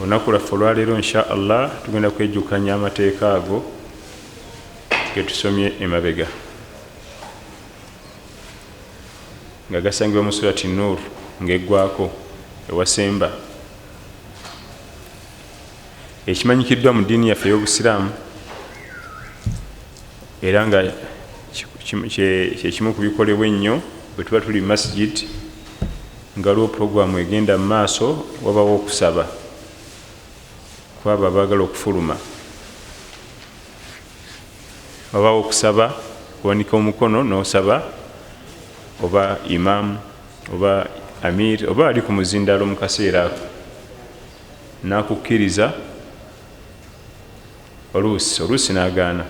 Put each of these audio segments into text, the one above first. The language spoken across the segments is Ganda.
Olunaku lwaffe olwaleero, insha Allah, tugenda kwejjukanya amateeka ago getusomye emabega nga gasangibwa mu Surati Nur ng'eggwako ewasemba. Ekimanyikiddwa mu ddiini yaffe ey'Obusiraamu, era nga kyekimu ku bikolebwa ennyo bwe tuba tuli masjid nga waliwo puroguramu egenda mu maaso, wabawo okusaba kwabo abaagala okufuluma. Wabawo okusaba, kuwanika omukono n'osaba oba imaamu oba amir oba ali ku muzindaalo mu kaseera ako n'akukkiriza, oluusi n'agaana.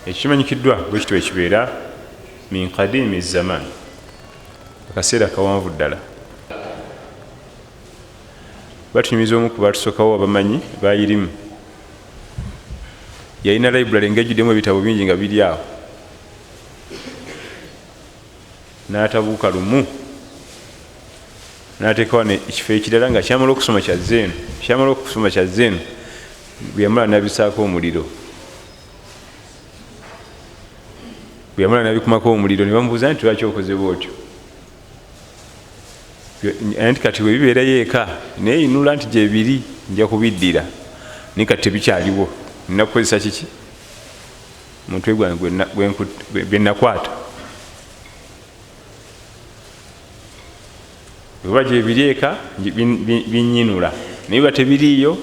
Ekyo kimanyikiddwa bwe kityo ekibeera min qadiimi zaman, akaseera kawanvu ddala. Batunyumiza omu ku batusookawo abamanyi bayirimu, yalina library ng'ejjuddemu ebitabo bingi nga biri awo, n'atabuuka lumu n'ateeka wano ekifo ekirala nga kyamala okusoma kyazze eno, kyamala okusoma kyazze eno, bwe yamala n'abisaako omuliro, bwe yamala n'abikumako omuliro, ne bamubuuza nti lwaki okoze bw'otyo? Anti kati bwe bibeerayo eka neeyinula nti gyebiri nja kubiddira, naye kati tebikyaliwo, nina kukozesa kiki mutwe gwange bye nakwata. Bweba gyebiri eka binnyinula, naye biba tebiriiyo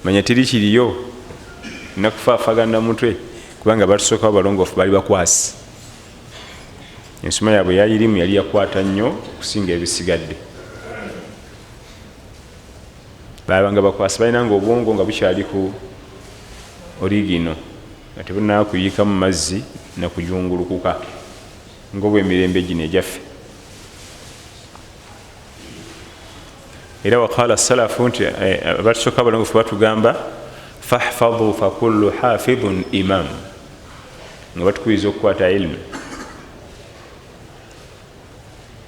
manya teri kiriyo, nina kufaafagana mutwe, kubanga batusookawo balongoofu baali bakwasi, ensoma yaabwe yayirimu yali yakwata nnyo okusinga ebisigadde. Babanga bakwasi, balinanga obwongo nga bukyali ku origino, nga tebunaba kuyiikamu mazzi nakujungulukuka ng'obwemirembe gino egyaffe. Era waqala salafu nti abatusooka abalongoofu batugamba fahfadhu fakullu hafidhun imam, nga batukubiriza okukwata ilmu.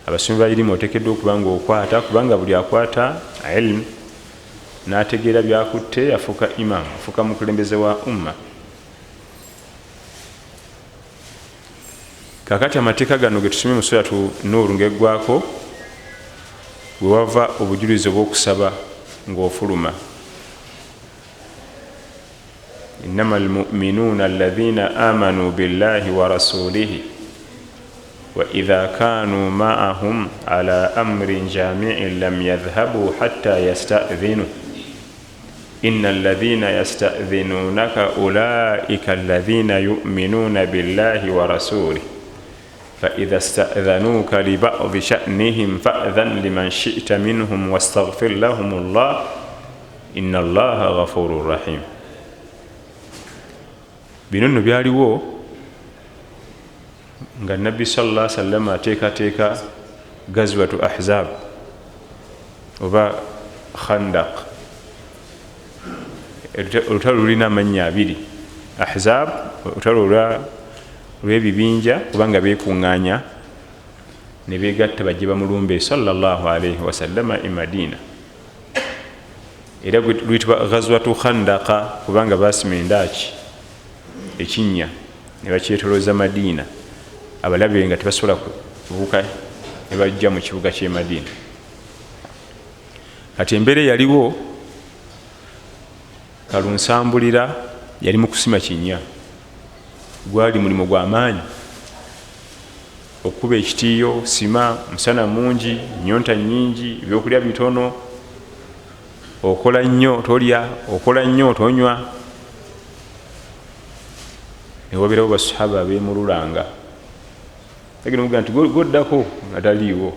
Abasomi ba ilimu oteekeddwa okuba nga okwata, kubanga buli akwata ilmu n'ategeera byakutte afuuka imam, afuuka mukulembeze wa umma. Kakati amateeka gano ge tusomye mu Suratu Nur ng'eggwako, bwe wava obujulizi obw'okusaba ng'ofuluma. Innama almuminuuna alladhina amanu billahi wa rasulihi wa idha kanu ma'ahum ala amrin jami'in lam yadhhabu hatta yasta'dhinu inna alladhina yasta'dhinunaka ulaika alladhina yu'minuna billahi wa rasulihi fa idha sta'dhanuka li ba'dhi sha'nihim fa'dhan liman shi'ta minhum wastaghfir lahum Allah inna Allaha ghafurur rahim. Bino nno byaliwo nga Nabbi sallallahu alaihi wasallam ateekateeka Gazwatu Ahzab oba Khandaq. Olutalo lulina amannya abiri, Ahzab olutalo olw'ebibinja kubanga beekuŋŋaanya ne beegatta bajje bamulumbe sallallahu alaihi wasallama e Madina. Era luyitibwa Ghazwatu Khandaqa kubanga baasima endaaki ekinnya ne bakyetolooza Madiina, abalabe nga tebasobola kubuuka ne bajja mu kibuga ky'e Madiina. Kati embeera eyaliwo, kalunsambulira yali mu kusima kinnya, gwali mulimu gwa maanyi okukuba ekitiiyo, sima, musana mungi, nnyonta nnyingi, ebyokulya bitono, okola nnyo tolya, okola nnyo tonywa. Ne wabeerawo basahaba abeemululanga, agenda omugamba nti goddako nga taliiwo,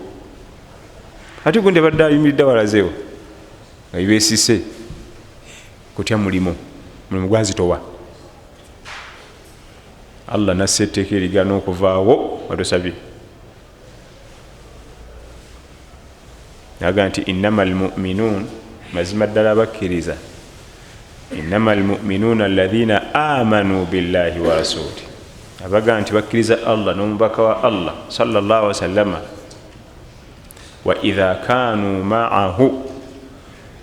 ate gundi abadde ayimiridde walazeewo nga bibeesise kutya mulimu, mulimu gwazitowa. Allah nassa etteeka erigaana okuvaawo nga tosabye, naga nti innama almuminuun, mazima ddala abakkiriza, innama almuminuuna alladhina amanu billahi wa rasuli, abaga nti bakkiriza Allah n'omubaka wa Allah sallallahu alaihi wasallama, Wa idha kanu ma'ahu,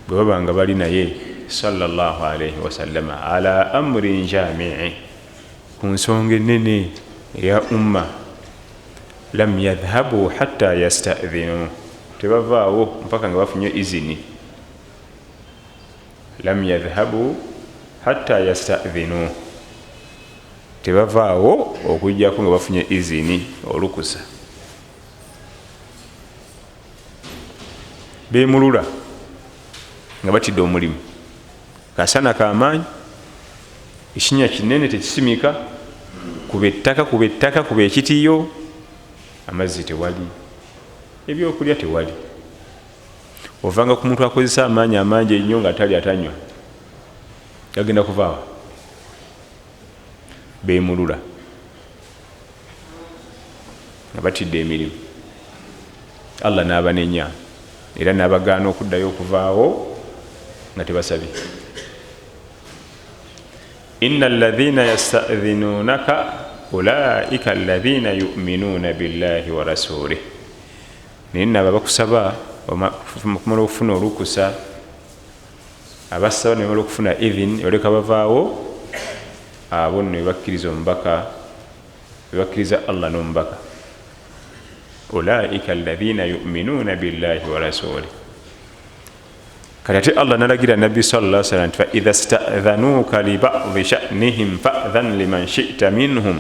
bwe babanga bali naye sallallahu alayhi wasallama, ala amrin jami'i, ku nsonga ennene eya umma, lam yadhhabu hatta yasta'dhinu, tebavaawo mpaka nga bafunye izini. Lam yadhhabu hatta yasta'dhinu, tebavaawo okujjako nga bafunye izini, olukusa. Beemulula nga batidde omulimu, kasana kamaanyi, ekinya kinene tekisimika, kuba ettaka, kuba ettaka, kuba ekitiyo, amazzi tewali, ebyokulya tewali. Ovanga ku muntu akozesa amaanyi amangi ennyo nga tali atanywa, gagenda kuvaawa. Beemulula nga batidde emirimu. Allah n'abanenya era n'abagaana okuddayo okuvaawo nga tebasabye. Inna alladhina yasta'dhinunaka ulaika alladhina yu'minuna billahi wa rasulihi, naye nno abo abakusaba okumala okufuna olukusa, abasaba ne bamala okufuna idhin, baleka bavaawo, abo nno bebakkiriza omubaka, bebakkiriza Allah n'omubaka. Ulaika alladhina yu'minuna billahi wa rasulihi. Kati ate Allah nalagira Nabbi sallallahu alaihi wasallam nti fa idha sta'dhanuka li ba'dhi sha'nihim fa'dhan liman shi'ta minhum,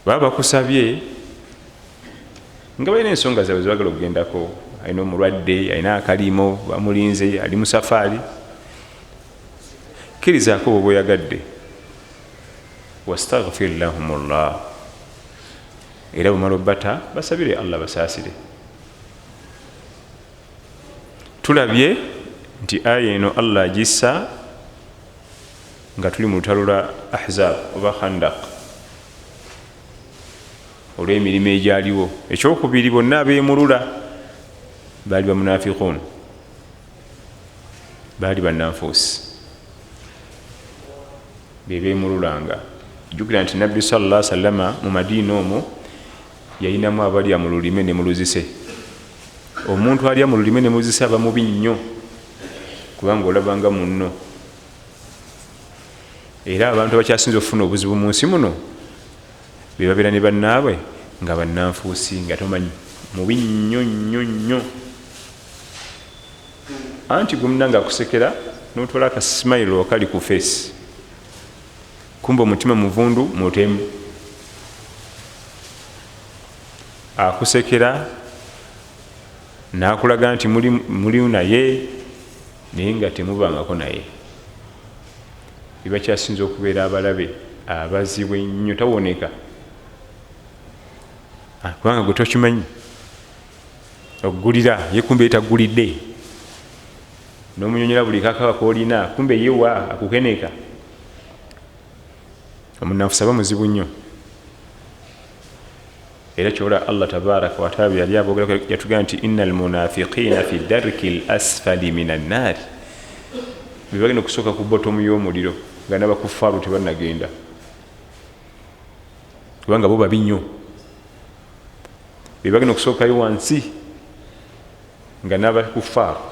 baba bakusabye nga balina ensonga zaabwe zebagala okugendako, alina omulwadde, alina akalimo, bamulinze, ali mu safaari, kkirizaako bw'oba oyagadde. Wastaghfir lahumullah, era bwomala obbata basabire Allah basaasire. Tulabye nti aya eno Allah agissa nga tuli mu lutalo lwa Ahzab oba Khandaq, olw'emirimu egyaliwo. Ekyokubiri, bonna abeemulula baali bamunafiqun, baali bannanfuusi, bebeemululanga. Jjukira nti Nabbi sallallahu alaihi wasallama mu Madiina omwo yayinamu abalya mu lulime ne mu luzise. Omuntu alya mu lulime ne mu luzise aba mubi nnyo, kubanga olabanga munno. Era abantu abakyasinze okufuna obuzibu mu nsi muno be babeera ne bannaabwe nga bannanfuusi, nga tomanyi, mubi nnyo nnyo nnyo. Anti gwe munna nga akusekera n'otwala akasimayiro akali ku feesi, kumbe omutima muvundu mutemu. Akusekera n'akulaga nti muli naye, naye nga temubangako naye. Bibakyasinze okubeera abalabe abazibu ennyo, tawoneka, kubanga gwe tokimanyi. Okugulira ye kumbe yetagulidde, n'omunyonyola buli kakaba k'olina, kumbe yewa akukeneka. Omunnanfuusi aba muzibu nnyo. Era kyola Allah tabaraka wataala yali abogerako, yatugamba nti innal munafiqina fi darki l asfali min annaari, bebagenda okusooka ku botomu y'omuliro nga n'abakufaaru tebannagenda, kubanga bo babi nnyo. Bebagenda okusookayo wansi nga n'abakufaaru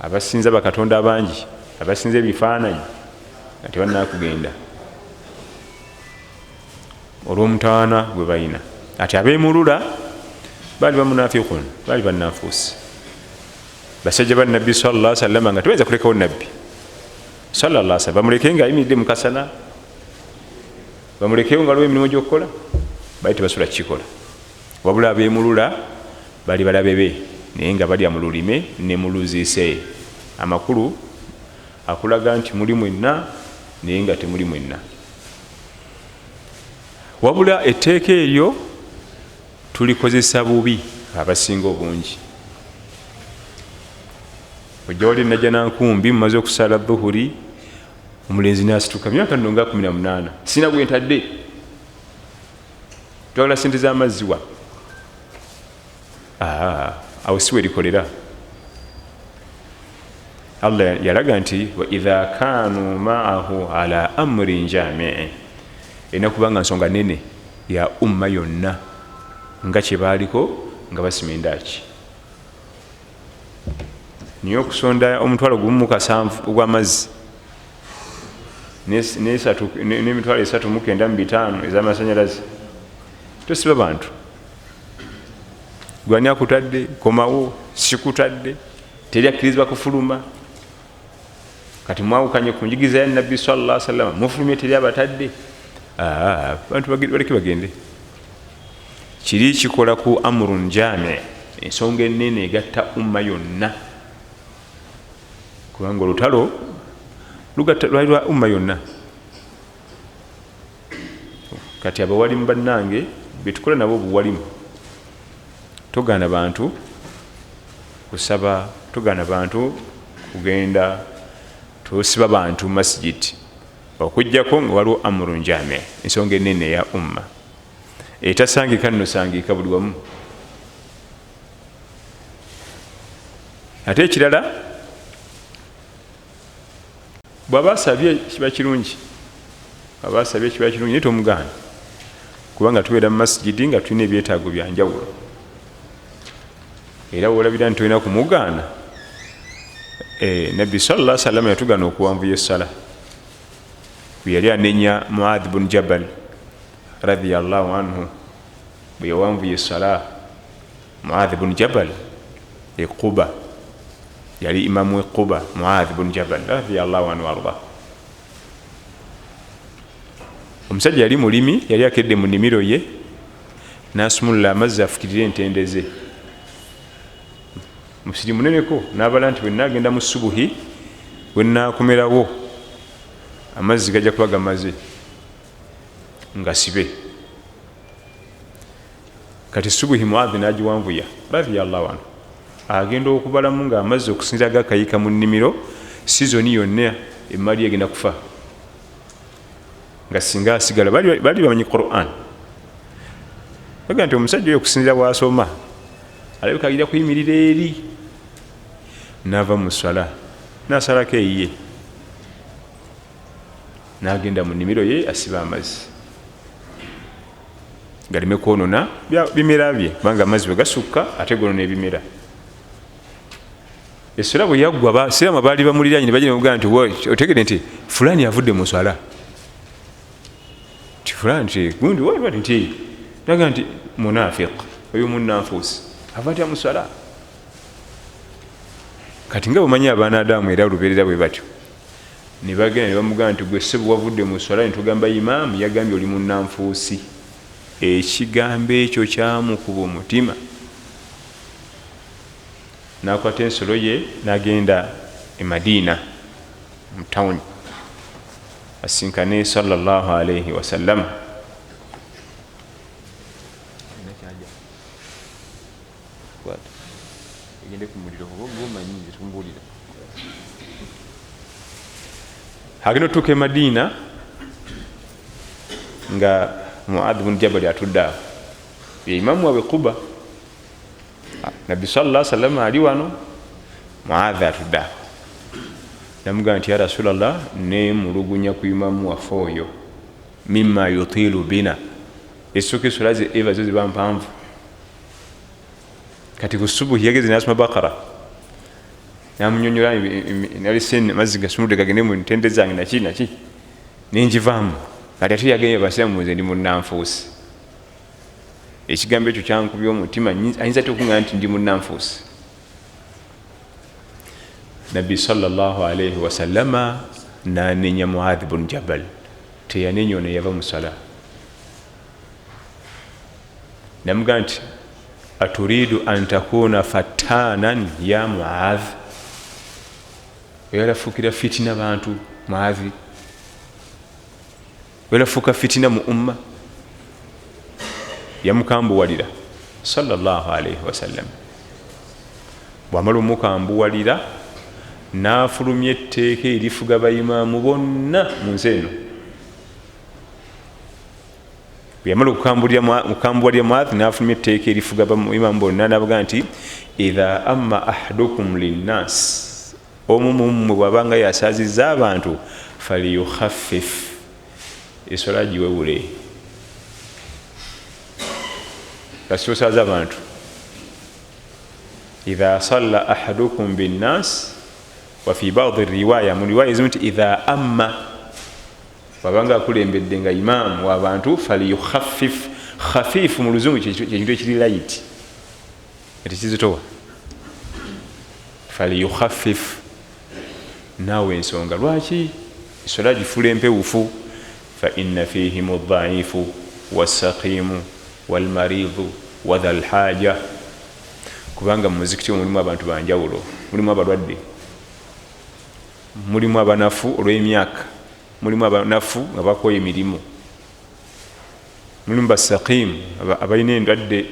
abasinza bakatonda abangi, abasinza ebifaananyi, nga tebannakugenda olw'omutawaana gwe balina. Ati abeemulula baali bamunafiqun, baali bannanfuusi, basajja ba Nabbi sallallahu alaihi wasallam nga tebayinza kulekawo Nabbi sallallahu alaihi wasallam, bamuleke nga ayimiridde mu kasana, bamulekewo nga waliwo emirimu gy'okukola, baali tebasobola kukikola. Wabula abeemulula bali balabe be, naye nga balya mu lulime ne mu luzise. Amakulu akulaga nti muli mwenna naye nga temuli mwenna. Wabula etteeka eryo tulikozesa bubi abasinga obungi. Ojja wali najja nankumbi mumaze okusala dhuhuri, omulenzi n'asituka, myaka nno nga 18, sina gwe ntadde, twagala sente z'amazzi wa awo si werikolera. Allah yalaga nti wa idha kanu ma'ahu ala amrin jami'i, erina kubanga nsonga nene ya umma yonna nga kye baaliko nga basima endaaki. Naye okusonda 17,000 ogw'amazzi n'emitwalo 395 ez'amasanyalaze, tosiba bantu. Gwani akutadde? Komawo, sikutadde, teri akkirizibwa kufuluma. Kati mwawukanye ku njigiriza ya Nabbi sallallahu alaihi wasallam, mufulumye, teri abatadde. Abantu baleke bagende. Kiri kikola ku amrun jami, ensonga ennene egatta umma yonna, kubanga olutalo lugatta lwali lwa umma yonna. Kati abawalimu bannange betukola nabo obuwalimu, togaana bantu kusaba, togaana bantu kugenda, tosiba bantu masjid, okujjako nga waliwo amrun jami, ensonga ennene eya umma etasangika nno sangika buli wamu. Ate ekirala, bw'aba asabye kiba kirungi, bw'aba asabye kiba kirungi, naye tomugaana, kubanga tubeera mu masjidi nga tulina ebyetaago byanjawulo. Era woolabira nti tolina kumugaana. Nabbi sallallahu alaihi wasallam yatugaana okuwanvuya essala. Bwe yali anenya Muadh bun Jabal radhiyallahu anhu, bwe yawanvuya essala, Muadh bun Jabal e Quba, yali imamu e Quba, Muadh bun Jabal radhiyallahu anhu arda. Omusajja yali mulimi, yali akedde mu nnimiro ye, n'asumulula amazzi afukirire entende ze. Musiri muneneko, n'abala nti bwe nnaagenda mu subuhi, bwe nnaakomerawo amazzi gajja kuba gamaze nga sibe. Kati subuhi Muadh n'agiwanvuya radhiyallahu anhu, agenda okubalamu nga amazzi okusinzira gakayika mu nnimiro, sizoni yonna emmali egenda kufa, nga singa asigala. Bali bamanyi Qur'an, baga nti omusajja oyo okusinzira bw'asoma alabika agira kuyimirira eri. N'ava mu swala n'asalako eyiye, n'agenda mu nnimiro ye asiba amazzi galeme kwonona bimera bye, kubanga amazzi bwe gasukka ate gonona ebimera. Esswala bwe yaggwa, basiraamu abaali bamuliraanye ne bagenda bamugamba nti otegedde nti fulani avudde mu swala, nti fulani nti gundi wali nti naga nti munafiq, oyo munnanfuusi ava atya mu swala. Kati nga bwemanyi abaana Adamu era olubeerera bwe batyo, ne bagenda ne bamugamba nti gwe ssebo wavudde mu swala, ne tugamba imaamu yagambye oli munnanfuusi. Ekigambo ekyo kyamukuba omutima, n'akwata ensolo ye n'agenda e Madiina mu tawuni asinkane sallallahu alaihi wasallam. Agenda otuuka e Madiina nga Muadh bun Jabal atudde awo, ye imamu waabwe Quba. Nabbi sallallahu alaihi wasallam ali wano, Muadh atudde awo. Namugamba nti ya Rasulallah, nemulugunya ku imamu waffe oyo, mimma yutilu bina, esooka eswala ze eva zo ziba mpanvu. Kati ku subuhi yageze n'asoma Bakara, namunyonyola nalese amazzi gasumuludde gagende mu ntende zange naki naki, nenjivaamu. Kati ate yagambye basiraamu nze ndi munnanfuusi. Ekigambo ekyo kyankubya omutima, ayinza atya okuŋŋamba nti ndi munnanfuusi? Nabbi sallallahu alaihi wasallama n'anenya Muadh bun Jabal, teyanenya ono yava mu sala. Namugamba nti aturidu an takuna fattanan ya Muadh, oyalafuukira fitina bantu Muadhi, oyalafuuka fitina mu umma. Yamukambuwalira sallallahu alaihi wasallam. Bwamala omukambuwalira n'afulumya etteeka erifuga bayimaamu bonna mu nsi eno. Bwe yamala okukambuwalira Muadh n'afulumya etteeka erifuga bayimaamu bonna, n'abaga nti idha amma ahadukum linnas, omu mummwe bw'abanga yasaazizza abantu, faliyukhaffif, eswala giwewule. Kasita osaaza abantu Idha salla ahadukum binnas, wa fi ba'd riwaya, mu riwaya ezimu nti idha amma, wabanga akulembedde nga imaamu w'abantu, falyukhaffif. Khafifu mu luzungu kyekintu ekiri light, tekizitowa. Falyukhaffif, naawe ensonga lwaki esola gifula empewufu? Fa inna fihim aldhaifu wassaqimu walmaridhu wadha lhaja, kubanga mu muzikiti mulimu abantu banjawulo, mulimu abalwadde, mulimu abanafu olw'emyaka, mulimu abanafu nga bakoye emirimu, mulimu basaqimu abalina endwadde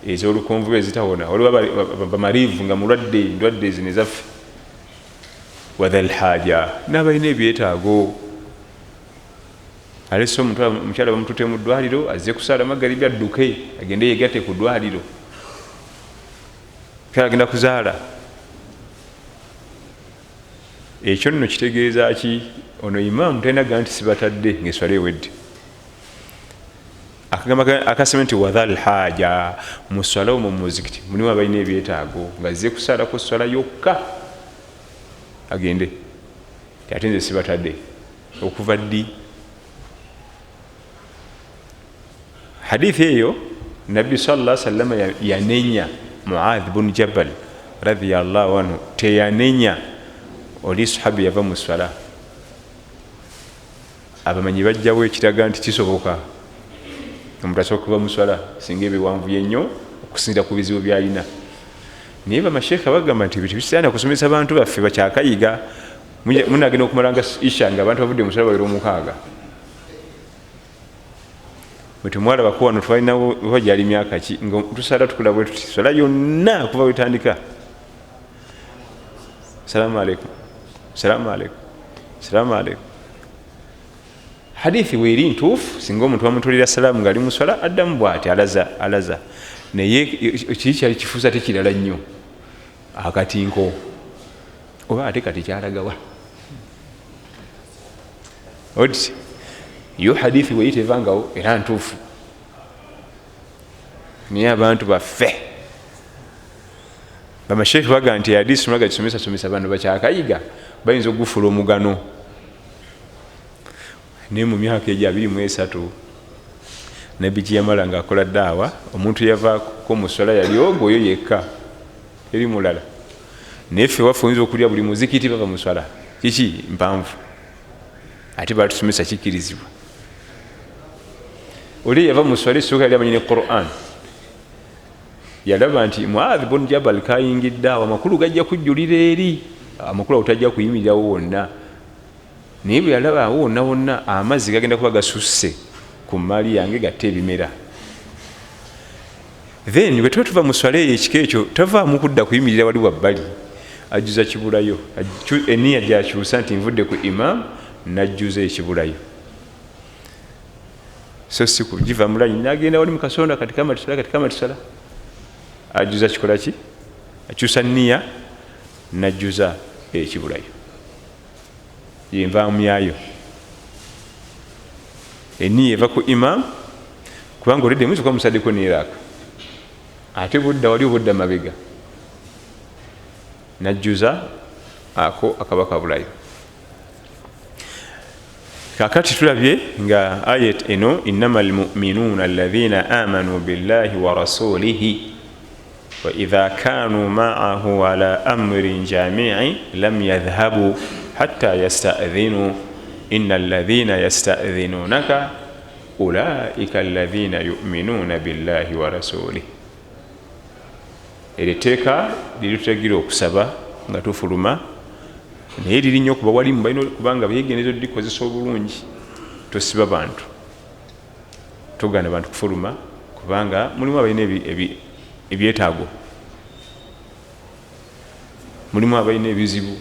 ez'olukonvuba ezitawona, waliwo bamarivu nga mulwadde endwadde zino ezaffe, wadha lhaja, n'abalina ebyetaago. Alese omuntu omukyala bamutute mu ddwaliro, azze kusaala magaribi adduke agende yegatte ku ddwaliro, mukyala agenda kuzaala. Ekyo nno kitegeeza ki? Ono imaamu talina gaa nti sibatadde ngaeswala ewedde. Akagamba akasema nti wadha lhaja, mu swala omwo mu muzikiti mulimu abalina ebyetaago, nga azze kusaalako swala yokka agende, ate nze sibatadde. Okuva ddi? Hadithi eyo Nabbi salla sallama yanenya Muadh bun Jabal radiallahu anhu, teyanenya oli sahabi yava mu swala. Abamanyi bajjawo ekiraga nti kisoboka omuntu asobola kuva mu swala singa ebiwanvuye nnyo okusinzira ku bizibu byalina. Naye bamasheekha bagamba nti ebintu bisaana kusomesa bantu baffe bakyakayiga. Munagenda okumalanga isha nga abantu bavudde mu swala bawera 6. Bwe wano twalinawo oba gyali myaka ki nga tusaala tukula bwe tuti swala yonna okuva wetandika, salaamu aleikum, salaamu aleikum, salaamu aleikum. Hadithi weeri ntuufu, singa omuntu bamutulira salaamu ngaali mu swala addamu bwati alaza alaza, naye kiri kyali kifuusa tekirala nnyo akatinko, oba ate kati kyalagawa oti yo hadithi weeri tevangawo era ntuufu. Naye abantu baffe bamasheekhe baga nti hadisi mulaga kisomesa somesa bano bakyakayiga bayinza okugufula omugano. Naye mu myaka egyo 23 Nabbi gye yamala ng'akola daawa, omuntu yavaako mu swala yali ogwo oyo yekka, eri mulala. Naye ffe waffe oyinza okulya buli muzikiti bava mu swala kiki mpanvu, ate batusomesa kikkirizibwa. Oli yava mu swala esooka yali amanyi ne Quran, yalaba nti Muadh bun Jabal kayingidde awo amakulu gajja kujjulira eri, amakulu awo tajja kuyimirirawo wonna. Naye bwe yalaba awo wonna wonna amazzi gagenda kuba gasusse ku mmaali yange gatte ebimera. Then bwe tuba tuva mu swala eyo ekika ekyo tavaamu kudda kuyimirira wali wabbali, ajjuza kibulayo, eniya gyakyusa nti nvudde ku imaamu najjuza ekibulayo, so si kugiva mu layini nagenda wali mu kasonda kati kama tusala kati kama tusala. Ajjuza kikola ki? Akyusa niya najjuza ekibulayo, yenvaamu yayo. Eniya eva ku imaamu kubanga olidde muyinza okuba musaddeko neeraaka, ate budda wali obudda mabega, najjuza ako akaba kabulayo. Kakati tulabye nga ayat eno innama almuminuna alladhina amanu billahi wa rasulihi wa idha kanu ma'ahu ala amrin jami'i lam yadhhabu hatta yasta'dhinu inna alladhina yasta'dhinunaka ulaika alladhina yu'minuna billahi wa rasulihi. Eryo etteeka liritutegira okusaba nga tufuluma, naye liri nnyo okuba walimu balina kubanga beegendereza oddikozesa obulungi. Tosiba bantu, togaana bantu kufuluma kubanga mulimu abalina ebyetaago, mulimu abalina ebizibu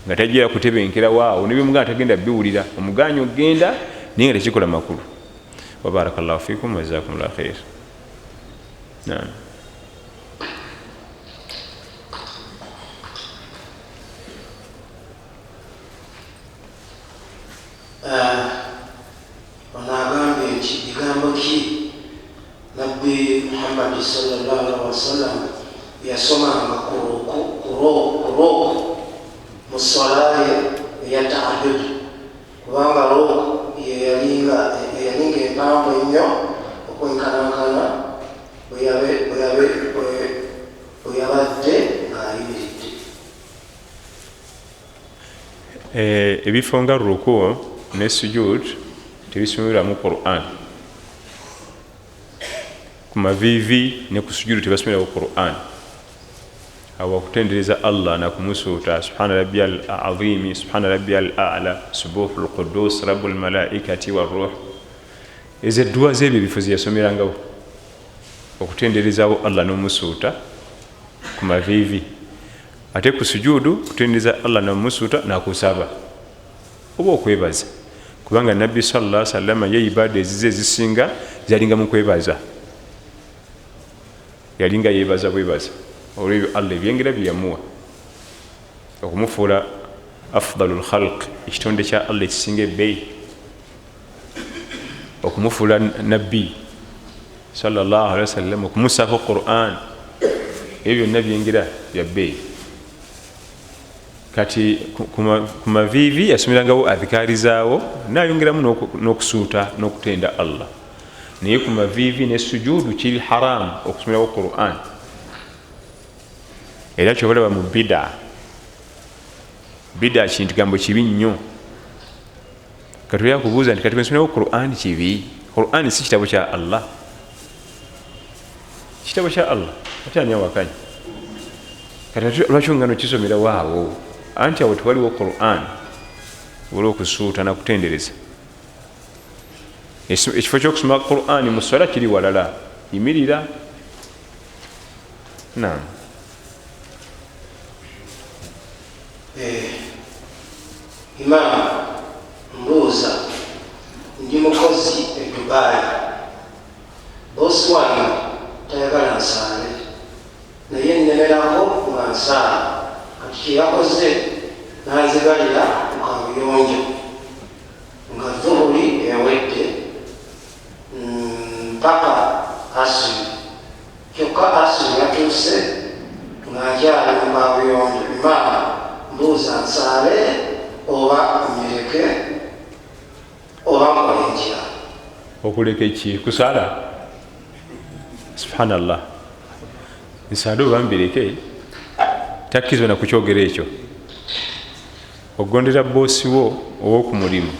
nga tajja kutebenkera waawo nebyomuganda tagenda biwulira, omugaanyi ogenda naye nga tekikola makulu. Wa barakallahu fikum wa jazakumullahu khair. Naam. Ono agambye nti bigambo ki Nabbi Muhammadi sallallahu alaihi wasallam Yasomanga ku ruku mu swala ye eya tahajjud, kubanga ruku yeyalinga empanvu ennyo okwenkanankana bwe yabadde ng'ayimiridde. Ebifo nga ruku ne sujud tebisomerwamu Quran. Ku maviivi ne ku sujudu tebasomerawo Quran. Awo okutendereza Allah nakumusuuta, subhana rabbiyal azimi, subhana rabbiyal a'la, subuhul qudus, rabbul malaikati warruh. Ezo edduwa z'ebyo ebifo ze yasomerangawo okutenderezawo Allah n'omusuuta ku maviivi. Ate ku sujudu kutendereza Allah n'omusuuta nakusaba oba okwebaza, kubanga Nabbi sallallahu alaihi wasallam ye ibada ezize ezisinga zalinga mu kwebaza, yalinga yebaza bwebaza olw'ebyo Allah ebyengera bye yamuwa, okumufuula afdalul khalq, ekitonde kya Allah ekisinga ebbeeyi, okumufuula nabbi sallallahu alaihi wasallam, okumusaako Quran, ebyo byonna byengera bya bbeeyi. Kati ku maviivi yasomerangawo adhikaari zaawo nayongeramu n'okusuuta n'okutenda Allah. Naye ku maviivi ne sujudu kiri haramu okusomerawo Quran. Era kyobalaba mu bida, bida kintu gambo kibi nnyo. Kati oya kubuuza nti kati bwensomerawo Quran kibi? Quran si kitabo kya Allah, kitabo kya Allah, ate ani awakanya? Kati lwaki ongano kisomerawo awo? Anti awo tewaliwo Quran, waliwo okusuuta nakutendereza. Ekifo ky'okusoma Quran mu swala kiri walala, yimirira. Naam. Imam, mbuuza, ndi mukozi e Dubai, bosi wange tayagala nsaale, naye nnemerako nga nsaala. Kati kyeyakoze n'anzigalira mu kabuyonjo nga dhuhuri ewedde mpaka asiri, kyokka asiri yatuuse nga nkyali mu kabuyonjo. Imam, mbuuza, nsaale oba nyereke oba nkole ntya? Okuleka ki? Kusaala? Subhanallah, nsaale oba mbireke? Takkirizibwa na kukyogera ekyo. Ogondera boosi wo ow'oku mulimu,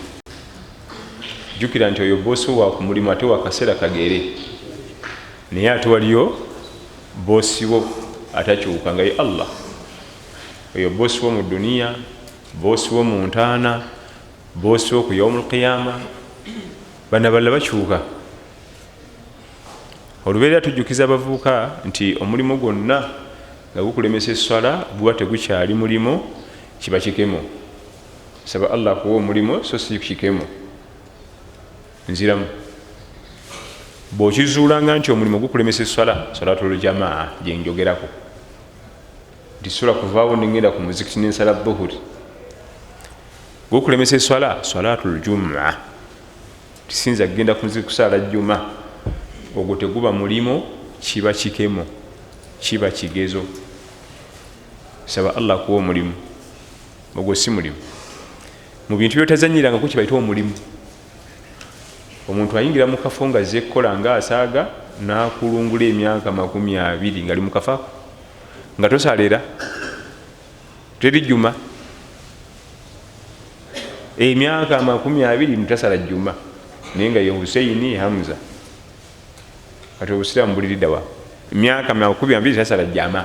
jjukira nti oyo boosi wo wa ku mulimu ate wakaseera kagere, naye ate waliyo boosi wo atakyuka nga ye Allah. Oyo boosi wo mu duniya, boosi wo mu ntaana, boosi wo ku yaumul qiyama. Bano abalala bakyuka. Olubeerera tujjukiza abavubuka nti omulimu gwonna nga gukulemesa esswala guba tegukyali mulimu, kiba kikemo. Saba Allah akuwa omulimu so si kikemo. Nziramu, bw'okizuulanga nti omulimu gukulemesa esswala, salatul jamaa gyenjogerako, nti sola kuvaawo nengenda ku muzikiti nensala dhuhuri, gukulemesa esswala salatul juma, tisinza kugenda ku muzikiti kusaala juma, ogwo teguba mulimu, kiba kikemo, kiba kigezo. Saba Allah akuwa omulimu, ogwo si mulimu. Mu bintu byotazanyirangako kibayita omulimu. Omuntu ayingira mu kafo nga azze kukola nga asaaga n'akulungula emyaka 20 ngali mu kafo ako nga tosalera, teri juma, emyaka 20 mutasala juma, naye nga ye Huseini Hamza. Kati obusiraamu buliriddawa? Emyaka 20 tasala jama,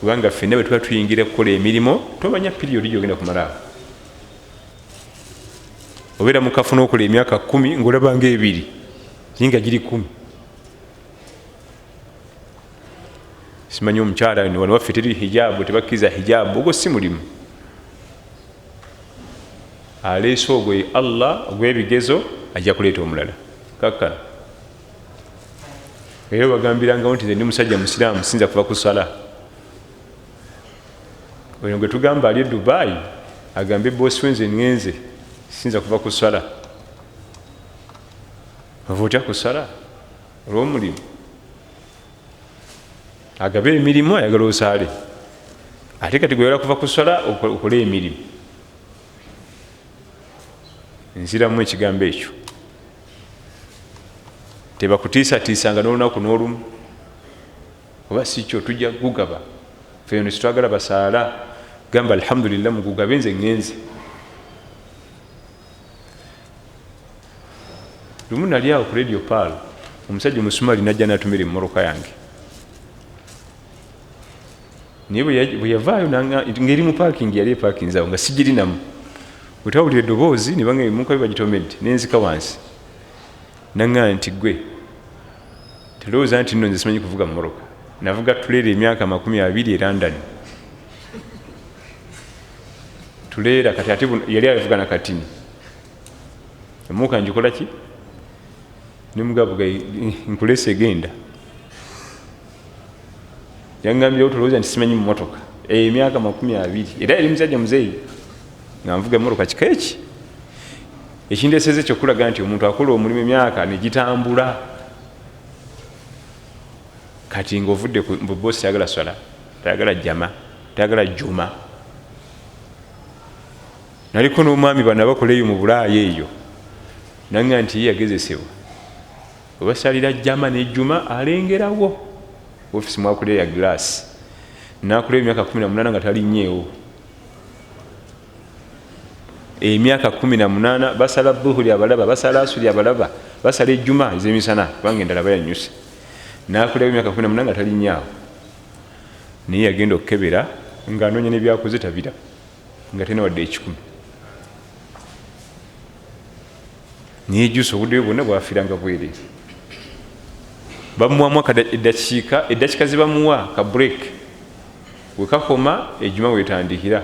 kubanga ffenna bwe tuba tuyingira kukola emirimu tomanya piriyodi gyogenda kumalaawo. Obeera mu kafo n'okola emyaka 10 ng'olaba nga 2, naye nga giri 10. Simanyi omukyala wano waffe teri hijabu, tebakkiriza hijabu, ogwo si mulimu. Aleese ogwo ye Allah ogw'ebigezo, ajja kuleeta omulala kakkana. Era bagambirangawo nti nze ndi musajja musiraamu, sinza kuva ku sala. Oyo gwe tugamba ali e Dubai agambe bosi we nze ngenze, sinza kuva ku sala. Ova otya ku sala olw'omulimu? Agaba emirimu ayagala osaale, ate kati gweyala kuva ku swala okole emirimu. Nziramu ekigambo ekyo, tebakutiisatiisanga n'olunaku n'olumu, oba si kyo tujja kugaba ffe nesitwagala basaala. Gamba alhamdulillah mugugabe, nze ŋŋenze. Lumu nali awo ku Radio Pearl, omusajja omusumali najja n'atumira emmoroka yange, naye bwe yavaayo ng'eri mu parking, yali eparkinze awo nga sigirinamu. Bwe twawulira eddoboozi ne banga emmotoka bagitomedde, nenzika wansi, naŋŋamba nti gwe telowooza nti nno nze simanyi kuvuga mmoroka, navuga tuleera emyaka 20 e London, tuleera. Kati ate yali avuga na katini, emmotoka ngikola ki? Nemugabuga nkulese egenda. Yangambyewo tolowooza nti simanyi mmotoka, emyaka 20, era yali musajja muzeeyi nga nvuga emmotoka. Kika eki ekindeseze kyokulaga nti omuntu akola omulimu emyaka negitambula. Kati ngaovudde mbu bosi tayagala swala, tayagala jama, tayagala juma. Naliko n'omwami bano abakola eyo mu Bulaaya eyo, nanga nti ye yagezesebwa webasalira jama nejuma alengerawo ofisi mwakolera ya glass, nakola emyaka 18 nga talinyeewo. Emyaka 18 basala dhuhuri abalaba, basala asuri abalaba, basala ejjuma ezemisana kubanga endala bayanyuse. Nakola emyaka 18 nga talinyaawo, naye yagenda okukebera ng'anoonya nebyakoze tabira, nga tena wadde 100. Neyejusa obudde bwe bwonna bwafiiranga bwereere. Bamuwamu eddakiika zebamuwa ka break, wekakoma ejjuma wetandikira.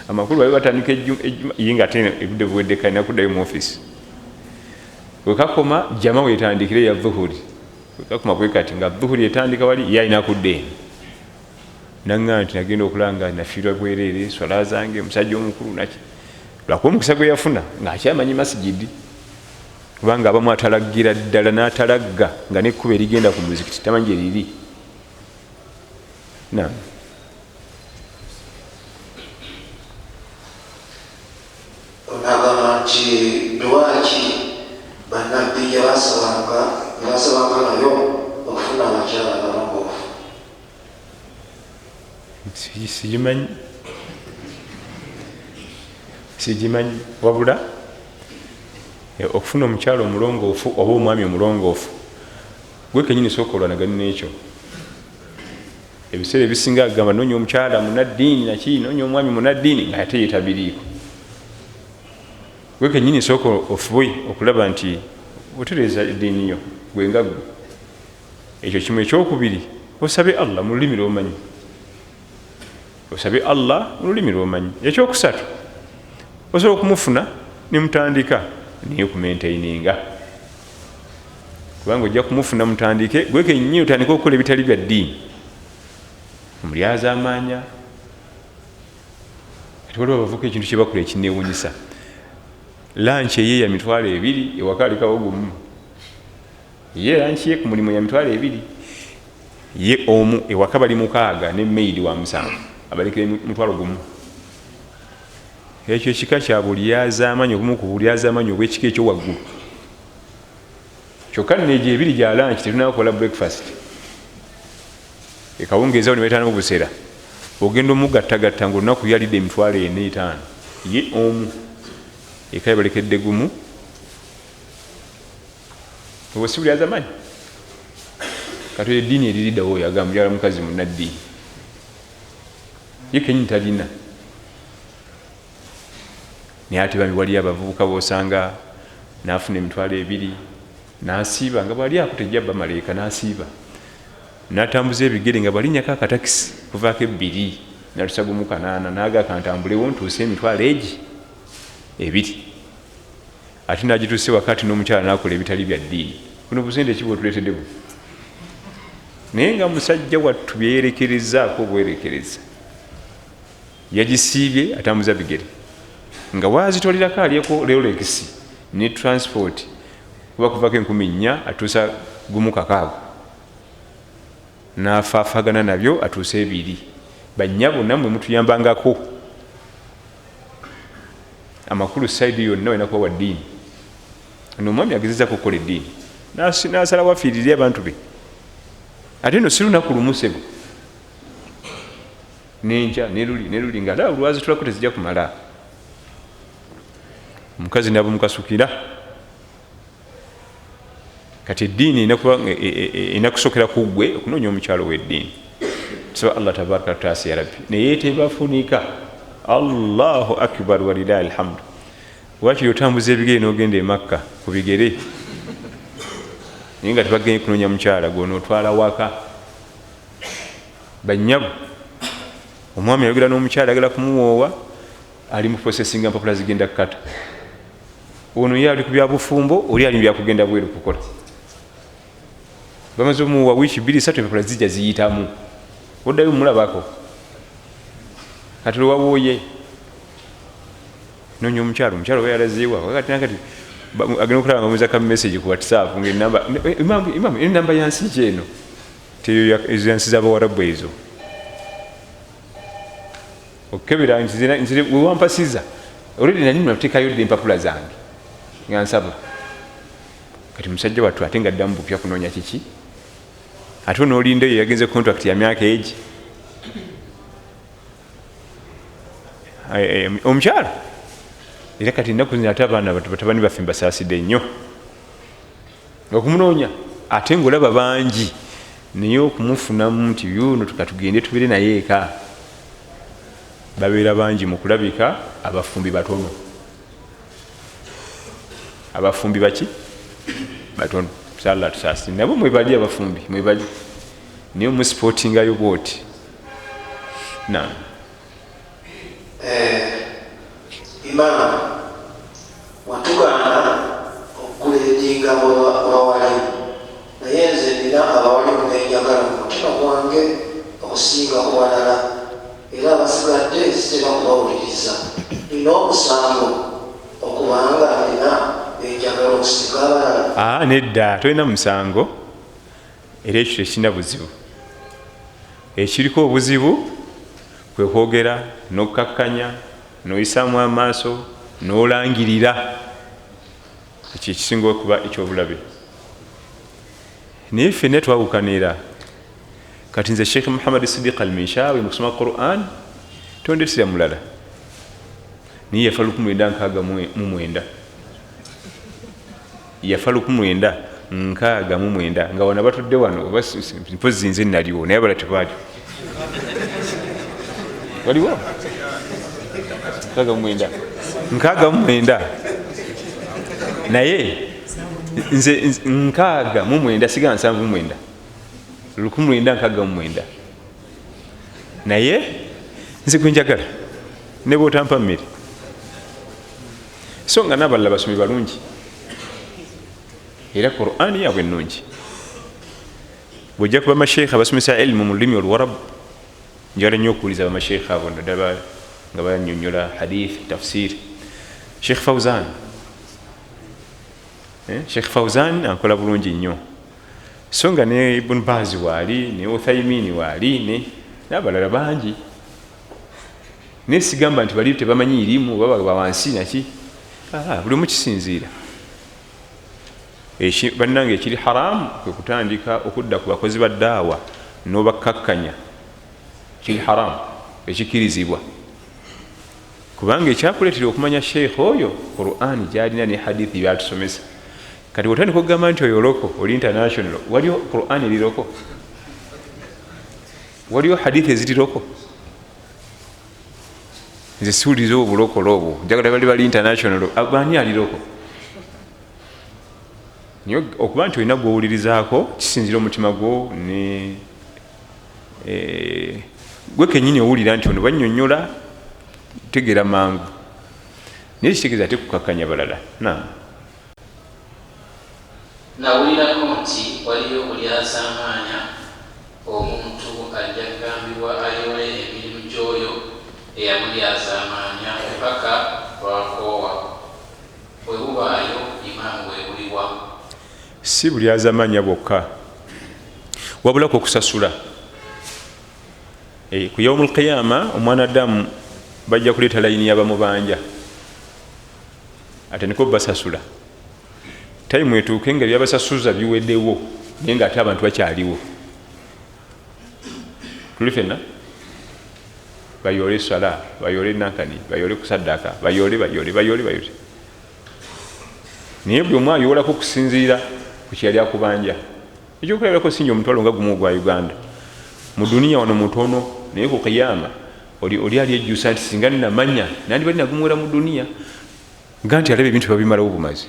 Amakulu babe batandika ejjuma ye nga ate ebudde buwedde, kalina kuddayo mu office. Wekakoma jama wetandikira eya dhuhuri, wekakoma bwe kati nga dhuhuri etandika wali, ye alina kudda eno. Naŋŋa nti nagenda okulanga nafiirwa bwereere swala zange, musajja omukulu naki. Lwakuba omukisa gwe yafuna ng'akyamanyi masigidi, kubanga abamu atalagira ddala n'atalagga nga nekkuba erigenda ku muzikiti tamanyi gye riri. Naam. Onagamba nti lwaki bannabbi gye basabanga nayo okufuna abakyala abalongoofu? Sigimanyi, sigimanyi. Wabula okufuna omukyala omulongoofu oba omwami omulongoofu, gwe kenyini sooka olwanagana n'ekyo. Ebiseera ebisinga agamba noonya omukyala munaddiini naki, noonya omwami munaddiini, nga ate yetabiriiko. Gwe kenyini sooka ofube okulaba nti otereeza eddiini yo gwe nga gwe. Ekyo kimu. Ekyokubiri, osabe Allah mu lulimi lwomanyi, osabe Allah mu lulimi lwomanyi. Ekyokusatu, osobola okumufuna nemutandika naye okumaintaininga, kubanga ojja kumufuna mutandike, gwe kenyini otandike okukola ebitali bya ddiini, omulyaza amaanya. Kati waliwo abavuka ekintu kyebakola ekinewunyisa, lunch eye ya 20,000, ewaka alikawo gumu. Ye lunch ye ku mulimu ya 20,000, ye omu, ewaka bali 6 ne maid wa 7, abalekera 10,000. Ekyo ekika kya bulyazaamaanyi, obumu ku bulyazaamaanyi obw'ekika ekyo waggulu. Kyokka nno egyo 2 gya lunch, tetunakola breakfast, ekawungeezawo ne betaanamu busera. Ogenda omugattagatta nga olunaku yalidde 4,000 5,000, ye omu, eka yabalekedde gumu. Obwo si bulyazaamaanyi? Kati eddiini eririddawo oyo agamba njagala mukazi munnaddiini, ye kenyini talina. Naye ate bambi waliyo abavubuka b'osanga n'afuna 20,000 n'asiiba nga bwali ako tejja bamaleeka, n'asiiba n'atambuza ebigere nga bwalinyako akatakisi kuvaako 2 natusa gumu 800, n'aga kantambulewo ntuuse 20,000, ate n'agituuse wakati n'omukyala n'akola ebitali bya ddiini. Buno busente ki bwetuleetedde buno? Naye nga musajja wattu byeyerekerezaako obwerekereza, yagisiibye atambuza bigere nga wazitwalirako alyeko Rolex ne transport kuba kuvako 4,000 atuusa gumu 6, N'afaafagana nabyo atuuse ebiri. Bannyabo nammwe mutuyambangako. Amakulu side yonna olina kuba wa ddiini. Ono omwami agezezaako okukola eddiini, n'asalawo afiirire abantu be. Ate no si lunaku lumu sebo, nenkya neruli neruli, nga alaba lwazitulako tezijja kumala. Omukazi nabumukasukira. Kati eddiini erina kusookera ku ggwe okunoonya omukyalo w'eddiini. Tusaba Allah tabaraka tutaasi ya Rabbi. Naye tebafunika. Allahu akbar walilahi alhamdu. Wakiri otambuza ebigere n'ogenda e Makka ku bigere, naye nga tebagende kunoonya mukyala gw'onootwala waka. Bannyabo, omwami ayogera n'omukyala ayagala kumuwoowa, ali mu processinga mpapula zigenda kukata. Ono ye ali ku byabufumbo, oli ali mu byakugenda bweru kukola. Bamaze omuwa wiiki 2 3, empapula zijja ziyitamu, oddayo mumulabako. Kati lwewawooye noonya omukyalo, omukyalo oba yalazeewa. Kati nakati agenda okulaba nga muza ka message ku WhatsApp nga enamba, imamu, enamba ya nsi ki eno? Teyo ezo nsi z'Abawarabu ezo. Okukebera nti wewampasiza already nali nateekayo dda empapula zange nga nsaba. Kati musajja wattu ate nga addamu bupya kunoonya kiki? Ate onoolinda eyo yagenze contract ya myaka egi. Omukyala era kati ennaku zino ate abaana batabani baffe mbasaasidde nnyo okumunoonya, ate ng'olaba bangi, naye okumufunamu nti yuno tukatugende tubeere naye eka, babeera bangi mu kulabika. Abafumbi batono, abafumbi baki batono. Sala tusaasi nabo mwebali, abafumbi mwebali, naye omusipootingayo bwoti. Naam. Imamu, watugaana okuguleedinga bawalimu, naye nze nina abawalimu benjagala mu mutima gwange okusinga ku balala, era abasigadde sitera kubawuliriza. Nina omusango okubanga nina benjagala okusinga abalala? Nedda, tolina musango, era ekyo tekirina buzibu. Ekiriko obuzibu kwe kwogera n'okkakkanya n'oyisaamu amaaso n'olangirira. Ekyo ekisinga okuba ekyobulabe. Naye ffenna twawukanira. Kati nze Sheikh Muhammad Sidiq Al-Minshawi mu kusoma Quran tondetera mulala, naye yafa 1969, yafa 1969, nga wano batudde wano oba mpozi nze naliwo, naye abala tebaaliwo. Waliwo 69, 69, naye nze 69, siga 79, 1969, naye nze gwe njagala ne bw'otampa mmere. So nga n'abalala basomi balungi, era Qur'ani yaabwe ennungi. Bw'ojja kuba masheikh abasomesa ilmu mu lulimi Oluwarabu, njagala nnyo okuwuliza bamasheikh abo naddala nga bannyonnyola hadith, tafsir. Sheikh Fauzan, Sheikh Fauzan ankola bulungi nnyo. So nga ne Ibn Baz waali, ne Uthaymin waali, ne n'abalala bangi. Naye sigamba nti bali tebamanyi irimu oba bawansi naki, buli omu kisinziira. Bannange, ekiri haramu kwe kutandika okudda ku bakozi ba daawa n'obakkakkanya. Kiri haramu, ekikkirizibwa, kubanga ekyakuleetera okumanya sheikh oyo Qur'ani gyalina ne hadithi byatusomesa. Kati bw'otandika okugamba nti oyo loko, oli international, waliyo Qur'ani eri loko? Waliyo hadithi eziri loko? Nze siwuliriza obwo bulokolo obwo, njagala bali bali international. Baani ali loko? Naye okuba nti olina gw'owulirizaako kisinzira omutima gwo ne gwe kennyini owulira nti ono bannyonnyola tegeera mangu, naye kitegeeza ate kukakkanya balala. Naam. Nawulirako nti waliyo obulyazaamaanya, omuntu ajja kugambibwa ayole emirimu gy'oyo eyamulyazaamaanya paka lwakoowa. Bwe bubaayo, imaamu bwe buliwa? Si bulyazaamaanya bwokka, wabula kwe kusasula. Ku yaumu lqiyama omwana Adamu bajja kuleeta layini y'abamubanja, ate niko basasula. Tayimu etuuke nga byabasasuza biweddewo, naye nga ate abantu bakyaliwo. Tuli fenna, bayoole swala, bayoole nankani, bayoole kusaddaka, bayoole bayoole bayoole bayoole, naye buli omu ayoolako okusinziira ku kyeyali akubanja. Ekyokulabirako, sinja omutwalo nga gumu ogwa Uganda mu duniya wano mutono, naye ku kiyama oli ali ejjusa nti singa ninamanya nandibali nagumuwera mu duniya, nga nti alaba ebintu babimalawo bumazi,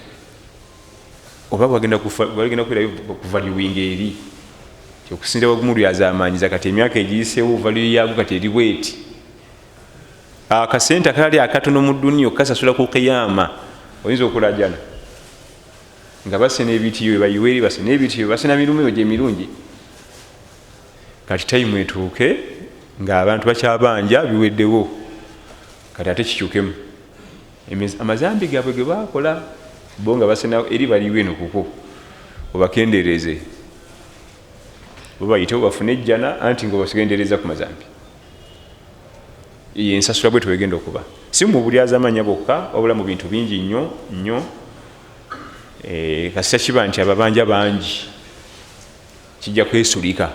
oba bagenda kubeerayo kuvaluinga eri okusinzira wagumu lyazamanyiza. Kati emyaka egiyiseewo value yago kati eri bweti. Akasente akali akatono mu duniya okukasasula ku kiyama oyinza okulajana nga basena ebitiyo, bayiweri basena ebitiyo, basena mirimu eyo gyemirungi. Kati tayimu etuuke ngaabantu bakyabanja biweddewo, kati ate kikyukemu amazambi gaabwe ge bakola bo nga basena eri baliwo eno kuko obakendereze, bo bayitewo bafune ejjana, anti nga obasigendereza ku mazambi. Ensasula bwe tewegenda okuba si mu bulyazamanya bwokka, wabula mu bintu bingi nnyo nnyo. Kasita kiba nti ababanja bangi, kijja kwesulika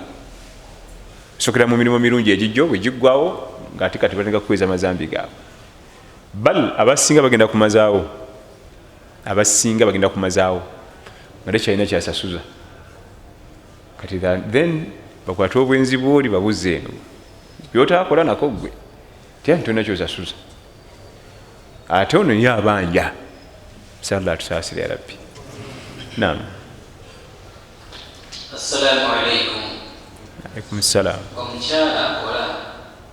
sokera mu mirimu mirungi egijjo bwe giggwawo, ngaate kati batandika kukweza amazambi gaabwe. Bal abasinga bagenda kumazaawo, abasinga bagenda kumazaawo nga tekyalina kyasasuza. Kati then bakwate obwenzi bwoli babuze eno byotakola nako gwe tya ntolina kyosasuza, ate ono ye abanja. Salla atusaasire ya Rabbi. Nam. Assalamu alaikum. Alaikum salam. Omukyala akola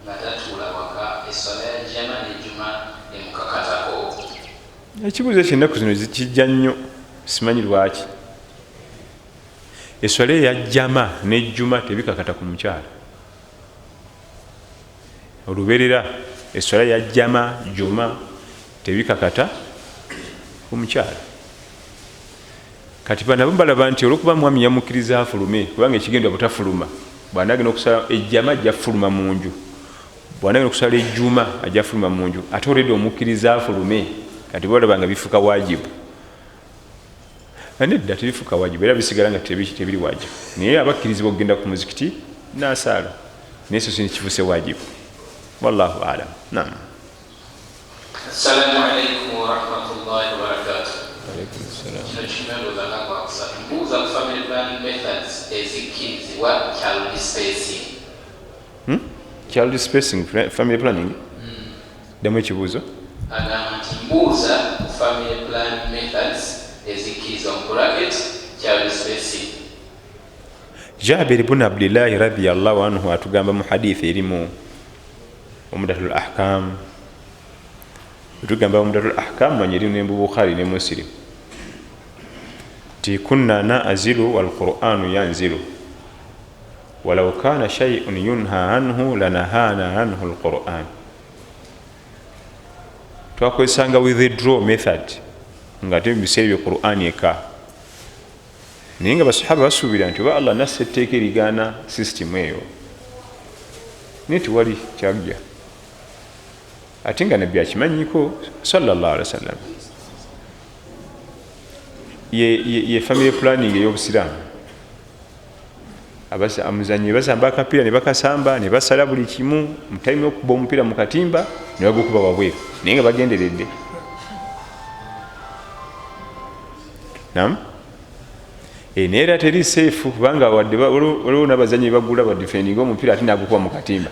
nga tatuula waka, eswala ya jama ne juma emukakatako? Ekibuuzo ekyo ennaku zino kijja nnyo, simanyi lwaki. Eswala eya jama nejjuma tebikakata ku mukyala olubeerera. Eswala ya jama, juma tebikakata ku mukyala. Kati banabo balaba nti olwokuba mwami yamukkiriza afulume, kubanga ekigenda butafuluma, bwanagenda okusala ejjama ajja fuluma mu nju, bwanagenda okusala ejjuma ajja fuluma mu nju, ate olwedde omukkiriza afulume, kati balaba nga bifuuka wajibu. Nedda, tebifuuka wajibu, era bisigala nga tebiri wajibu, naye abakkirizibwa okugenda ku muzikiti nasaala, naye so kifuuse wajibu. Wallahu alam. Nam. Assalamu alaikum warahmatullahi wabarakatuh. Alaikum salam. Kino kimelooza nga gwakusatu. Mbuuza ku family planning methods ezikkirizibwa, child spacing. Child spacing family planning? Ddamu ekibuuzo. Agamba nti mbuuza ku family planning methods ezikkirizibwa, mu bracket child spacing. Jabiri bunu Abdillahi radiallahu anhu atugamba mu hadithi eri mu Umdatul Ahkam. Tugamba Umdatul Ahkam, manye eri ne Bukhari ne Muslim, ti kunna na'zilu walquranu yanzilu walau kana shay'un yunha anhu lanahana anhu alquran. Twakozesanga withdraw method nga ate mubiseera ebyo Qur'an eka, naye nga basahaba basuubira nti oba Allah nassa etteeka erigaana sisitimu eyo, naye tewali kyajja, ate nga nabbi akimanyiko sallallahu alaihi wasallam. Ye family planning ey'obusiraamu. Amuzanyi basamba akapiira ne bakasamba ne basala buli kimu, mu time okuba omupiira mu katimba ne bagukuba wabweru, naye nga bagenderedde. Nam, naye era teri safe, kubanga wadde waliwo n'abazanyi bagula badefendinga omupiira ate nagukuba mu katimba,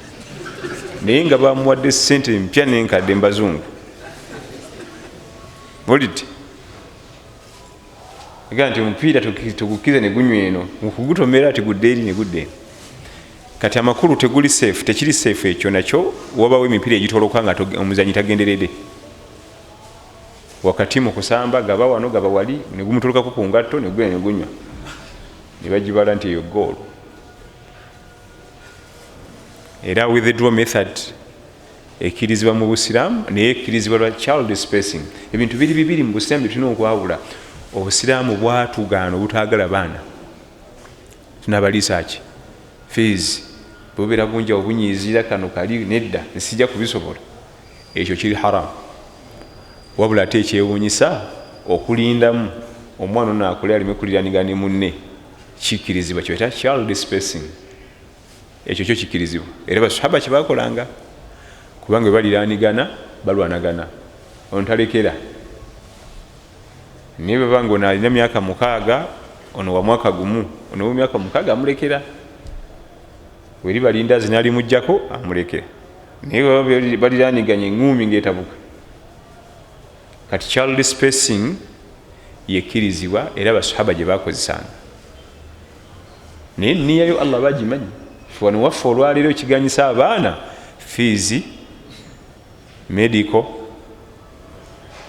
naye nga bamuwadde sente mpya nenkadde mbazungu bulidde ega nti omupiira tugukize ne gunywa eno, mukugutomera tigudde eri ne gudde eno. Kati amakulu teguli safe, tekiri safe ekyo nakyo. Wabawo emipiira egitoloka nga omuzanyi tagenderedde, wakati mu kusamba gaba wano gaba wali ne gumutolokako ku ngatto ne gugenda ne gunywa, ne bagibala nti eyo goal. Era withdraw method ekkirizibwa mu busiraamu, naye ekkirizibwa lwa child spacing. Ebintu biri bibiri mu busiraamu byetulina okwawula. Obusiraamu bwatugaana obutaagala baana, tunabaliisa ki? Fees. Bubeera bungi obunyiizira kano kali nedda, nsijja kubisobola. Ekyo kiri haramu. Wabula ate ekyewuunyisa okulindamu omwana ono akule aleme kuliraanigana ne munne kikkirizibwa, kye bayita child spacing. Ekyo kyo kikkirizibwa era basahaba kye baakolanga, kubanga bwe baliraanigana balwanagana, ono talekera. Naye bw'aba nga ono alina myaka 6, ono wa mwaka 1, ono wa myaka 6 amulekera. Bwe liba lindazi n'alimuggyako amulekera. Naye bwe baba baliraaniganye eŋŋuumi ng'etabuka. Kati child spacing yekkirizibwa era basahaba gye baakozesanga. Naye nniyayo Allah bagimanyi. Ffe wano waffe olwaleero ekiganyisa abaana fees, medical,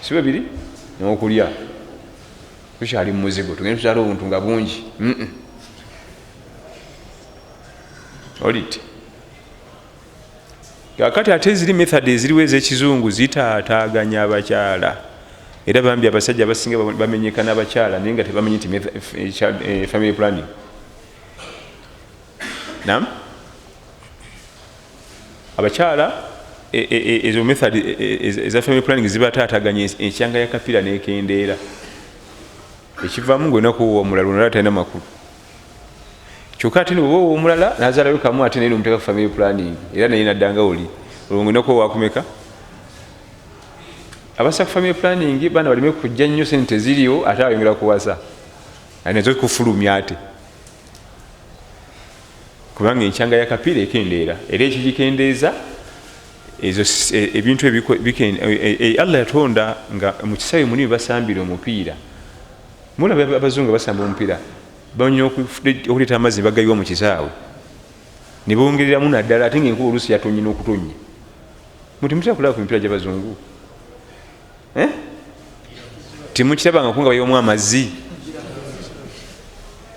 si bwe biri? N'okulya. Tukyali mu muzigo, tugenda tuzaala obuntu nga bungi. Olite. Kaakati ate ziri method eziriwo ez'ekizungu zitaataaganya abakyala. Era bambi abasajja abasinga bamenyeka n'abakyala naye nga tebamanyi nti family planning. Naam? Abakyala ezo method eza family planning zibataataganya enkyanga ya kapiira n'ekendeera. Ekivaamu ng'olina kuwuwa omulala, omulala talina makulu. Kyokka ate bw'oba owa omulala n'azaalayo kamu ate naye n'omuteeka ku family planning era naye n'addanga oli. Olwo ng'olina kuwa wakumeka? Abasa ku family planning baana baleme kujja nnyo sente ziriwo ate ayongera kuwasa. Nazo kufulumya ate. Kubanga enkyanga ya kapiira ekendeera era ekigikendeeza ezo ebintu Allah yatonda nga mu kisaawe muni basambira omupiira. Mulaba abazungu basamba omupiira banywa okuleeta amazzi bagayiwa mu kisaawe ne bongereramu naddala ate ng'enkuba oluusi yatonye n'okutonnya. Muti mutera kulaba ku mipiira gy'abazungu? Temukirabangako nga bayiwamu amazzi?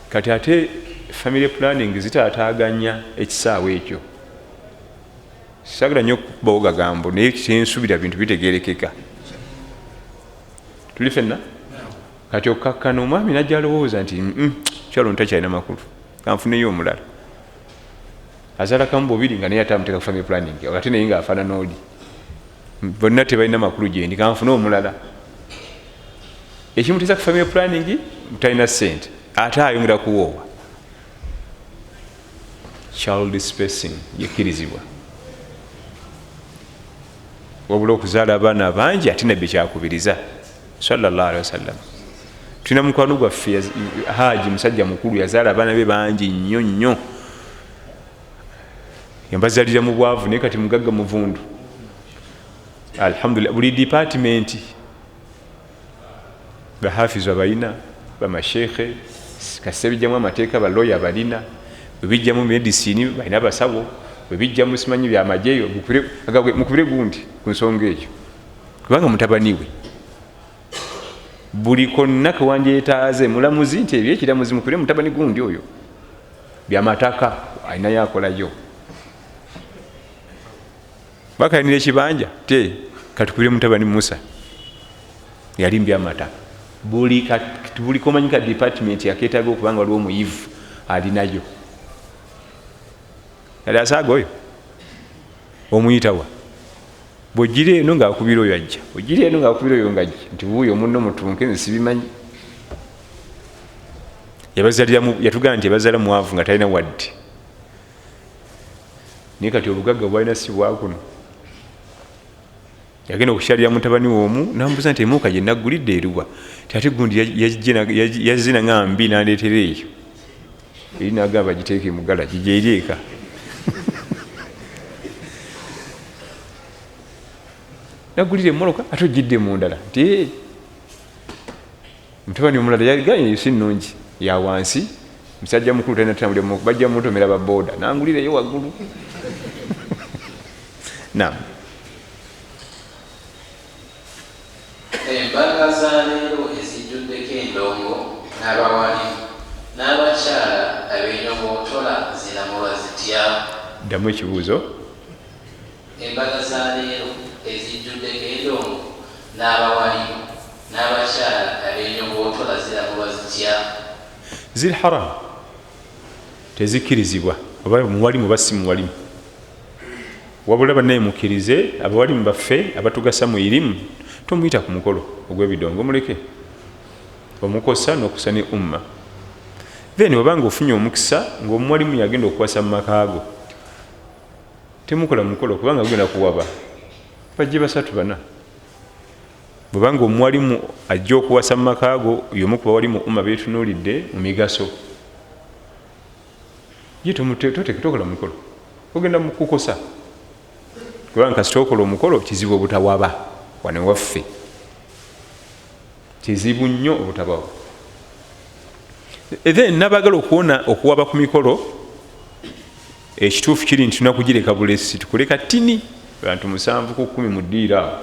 Kati ate family planning zitaataaganya ekisaawe ekyo. Saagala nnyo okukubawo gagambo naye kyensuubira bintu bitegeerekeka. Tuli ffenna? Kati okkakkana omwami n'ajja alowooza nti kyalo ntakyalina makulu, kanfuneyo omulala. Azaala kamu bubiri nga naye ate amuteeka ku family planning, ate naye ng'afaanana oli. Bonna tebalina makulu gyendi, kanfune omulala. Ekimuteesa ku family planning talina ssente, ate ayongera kuwoowa. Child spacing yekkirizibwa. Wabula okuzaala abaana bangi ate nabbi kyakubiriza sallallahu alaihi wasallam. Tulina mukwano gwaffe Haji, musajja mukulu, yazaala abaana be bangi nnyo nnyo. Yambazaalira mu bwavu naye kati mugagga muvundu. Alhamdulillah, buli department bahafizu abalina, bamashekhe, kasita bijjamu amateeka, baloya balina, bwe bijjamu medicine balina abasawo, bwe bijjamu simanyi byamagye, mukubire gundi ku nsonga eyo, kubanga mutabani we buli konna kewandyetaaze mulamuzi nti ebyekiramuzi mukubire mutabani gundi oyo, byamataka alinayo akolayo. Bakalinira ekibanja te katukubire mutabani Musa yali mbyamataka. Buli komanyi ka department yakeetaaga okubanga waliwo omuyivu alinayo. Yali asaaga oyo omuyitawa, bw'ojjira eno ng'akubira oyo ajja, ojjira eno ng'akubira oyo ng'ajja, nti wuuyo munno mutunke nze sibimanyi. Yatugamba nti yabazaala mwavu nga talina wadde, naye kati obugagga bwalina si bwakuno. Yagenda okukyalira mutabani we omu n'amubuuza nti emmotoka gye naggulidde eruwa, ti ate gundi yazze nanga mbi n'andeetera eyo eri, n'agamba giteeke mu galagi gyeri eka. Naggulira emmotoka ate ogidde mu ndala nti mutabani omulala yaganye si nnungi ya wansi, musajja mukulu talina tutambulira, bajja mutomera ba boda nangulireyo waggulu. Naam. Embaga za leero ezijjuddeko endongo n'abawalimu n'abakyala abeenyogootola ziramulwa zitya? Ddamu ekibuuzo. Embaga za leero ezijjuddeko endongo n'abawalimu n'abakyala abeenyogootola ziramulwa zitya? Ziri haramu, tezikkirizibwa. Oba muwalimu oba si muwalimu. Wabula bannaye mukkirize abawalimu baffe abatugasa mu irimu, tomuyita ku mukolo ogw'ebidongo, muleke omukosa n'okusa ne umma. Then obanga ofunye omukisa ng'omuwalimu yagenda okuwasa mu makaago, temukola mukolo kubanga gugenda kuwaba bajje 3 4. Bwebanga omuwalimu ajja okuwasa mu makaago y'omu ku bawalimu umma beetunuulidde mu migaso, ye tokola mukolo, ogenda mukukosa. Kubanga kasita okola omukolo kizibu obutawaba wano waffe, kizibu nnyo obutabawo. Then nabagala okuwona okuwaba ku mikolo, ekituufu kiri nti tulina kugireka bulesi, tukuleka tini bantu 7 ku 10 mu ddiiro awo.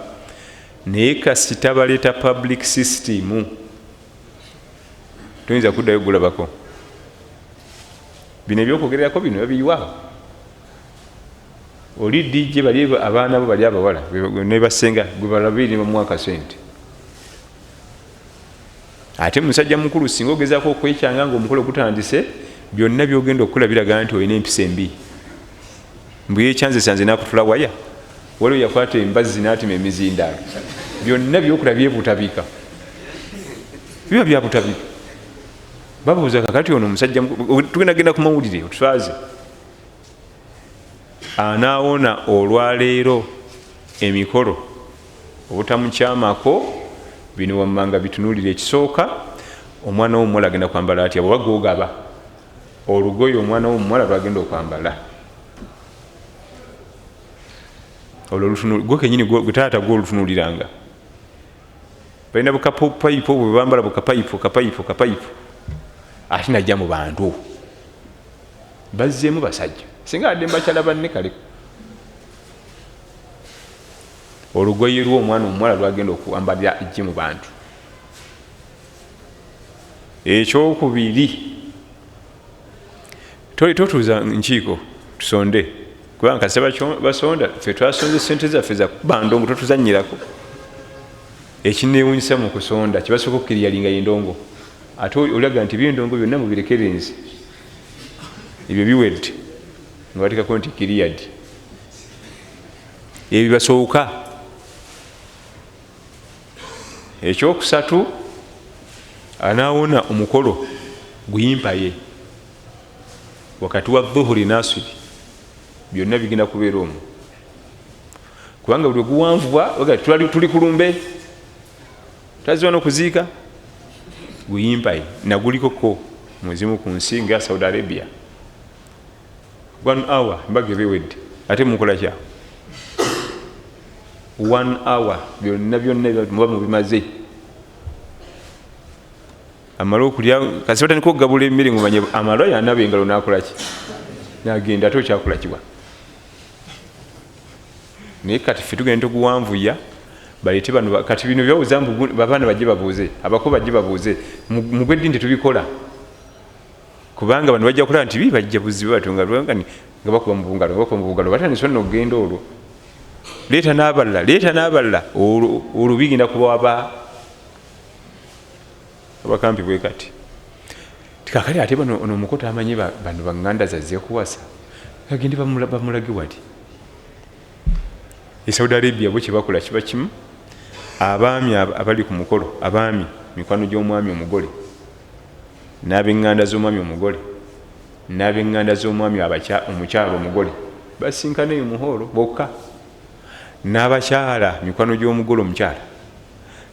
Naye kasita baleeta public system toyinza kuddayo gulabako. Bino ebyokwogererako bino babiyiwaawo. Oli DJ bali abaana bo bali abawala ne basenga gwe balabiri ne bamuwa akasente. Ate musajja mukulu singa ogezaako okwekyanga ng'omukolo gutandise, byonna by'ogenda okukola biraga nti olina empisa embi. Mbu yeekyanzesanze n'akutula waya, waliwo yakwata embazzi n'atema emizindaalo, byonna by'okola byebutabika, biba byabutabika. Babuuza kakati ono omusajja tugenda genda ku mawulire otutwaze anaawona olwaleero emikolo obutamukyamako. Bino wammanga bitunuulire. Ekisooka, omwana w'omuwala agenda kwambala atya? Bw'oba gw'ogaba olugoye omwana w'omuwala lwagenda okwambala, olwo gwe kennyini gwe taata gwe olutunuuliranga. Balina bukapayipu obwo bwe bambala, bukapayipu kapayipu kapayipu, ate najja mu bantu bazzeemu basajja singa adde mbakyala banne. Kale olugoye lw'omwana omuwala lwagenda okwambalira ajje mu bantu. Ekyokubiri, totuuza nkiiko tusonde, kubanga kasita basonda ffe twasonze sente zaffe za kuba ndongo, totuzannyirako. Ekinneewuunyisa mu kusonda kibasooka okukkiriyalinga endongo, ate olaga nti ebyendongo byonna mubirekere nze, ebyo biwedde, nga bateekako nti kiriyadi, ebyo basooka. Ekyokusatu, anaawona omukolo guyimpaye wakati wa dhuhuri n'asiri, byonna bigenda kubeera omwo, kubanga buli oguwanvubwa tuli kulumbe twaziwa n'okuziika guyimpaye. Nagulikoko muzimu ku nsi nga Saudi Arabia, 1 hour embaga eba ewedde, ate mukola kya 1 hour byonna byonna muba mubimaze. Amala okulya kasi batandika okugabula emmere ng'omanye amala yanaaba engalo n'akola ki, n'agenda, ate okyakola kiwa. Naye kati ffe tugenda tuguwanvuya, baleete bano kati bino byawuza mbu abaana bajje babuuze, abako bajje babuuze, mugwe eddiini tetubikola, kubanga bano bajja kulaba nti bi bajja buzibu batyo nga bakuba mu bungalo, bakuba mu bungalo, batandise nno okugenda olwo. Leeta n'abalala, leeta n'abalala, olwo bigenda kubawaba abakampi bwe kati. Kakati ate bano ono omuko tamanyi bano baŋŋanda zazze kuwasa, agende bamulage wali. E Saudi Arabia bo kye bakola kiba kimu, abaami abali ku mukolo, abaami mikwano gy'omwami omugole n'ab'eŋŋanda z'omwami omugole n'ab'eŋŋanda z'omwami omukyala omugole basinkana eyo muhoolo bokka, n'abakyala mikwano gy'omugole omukyala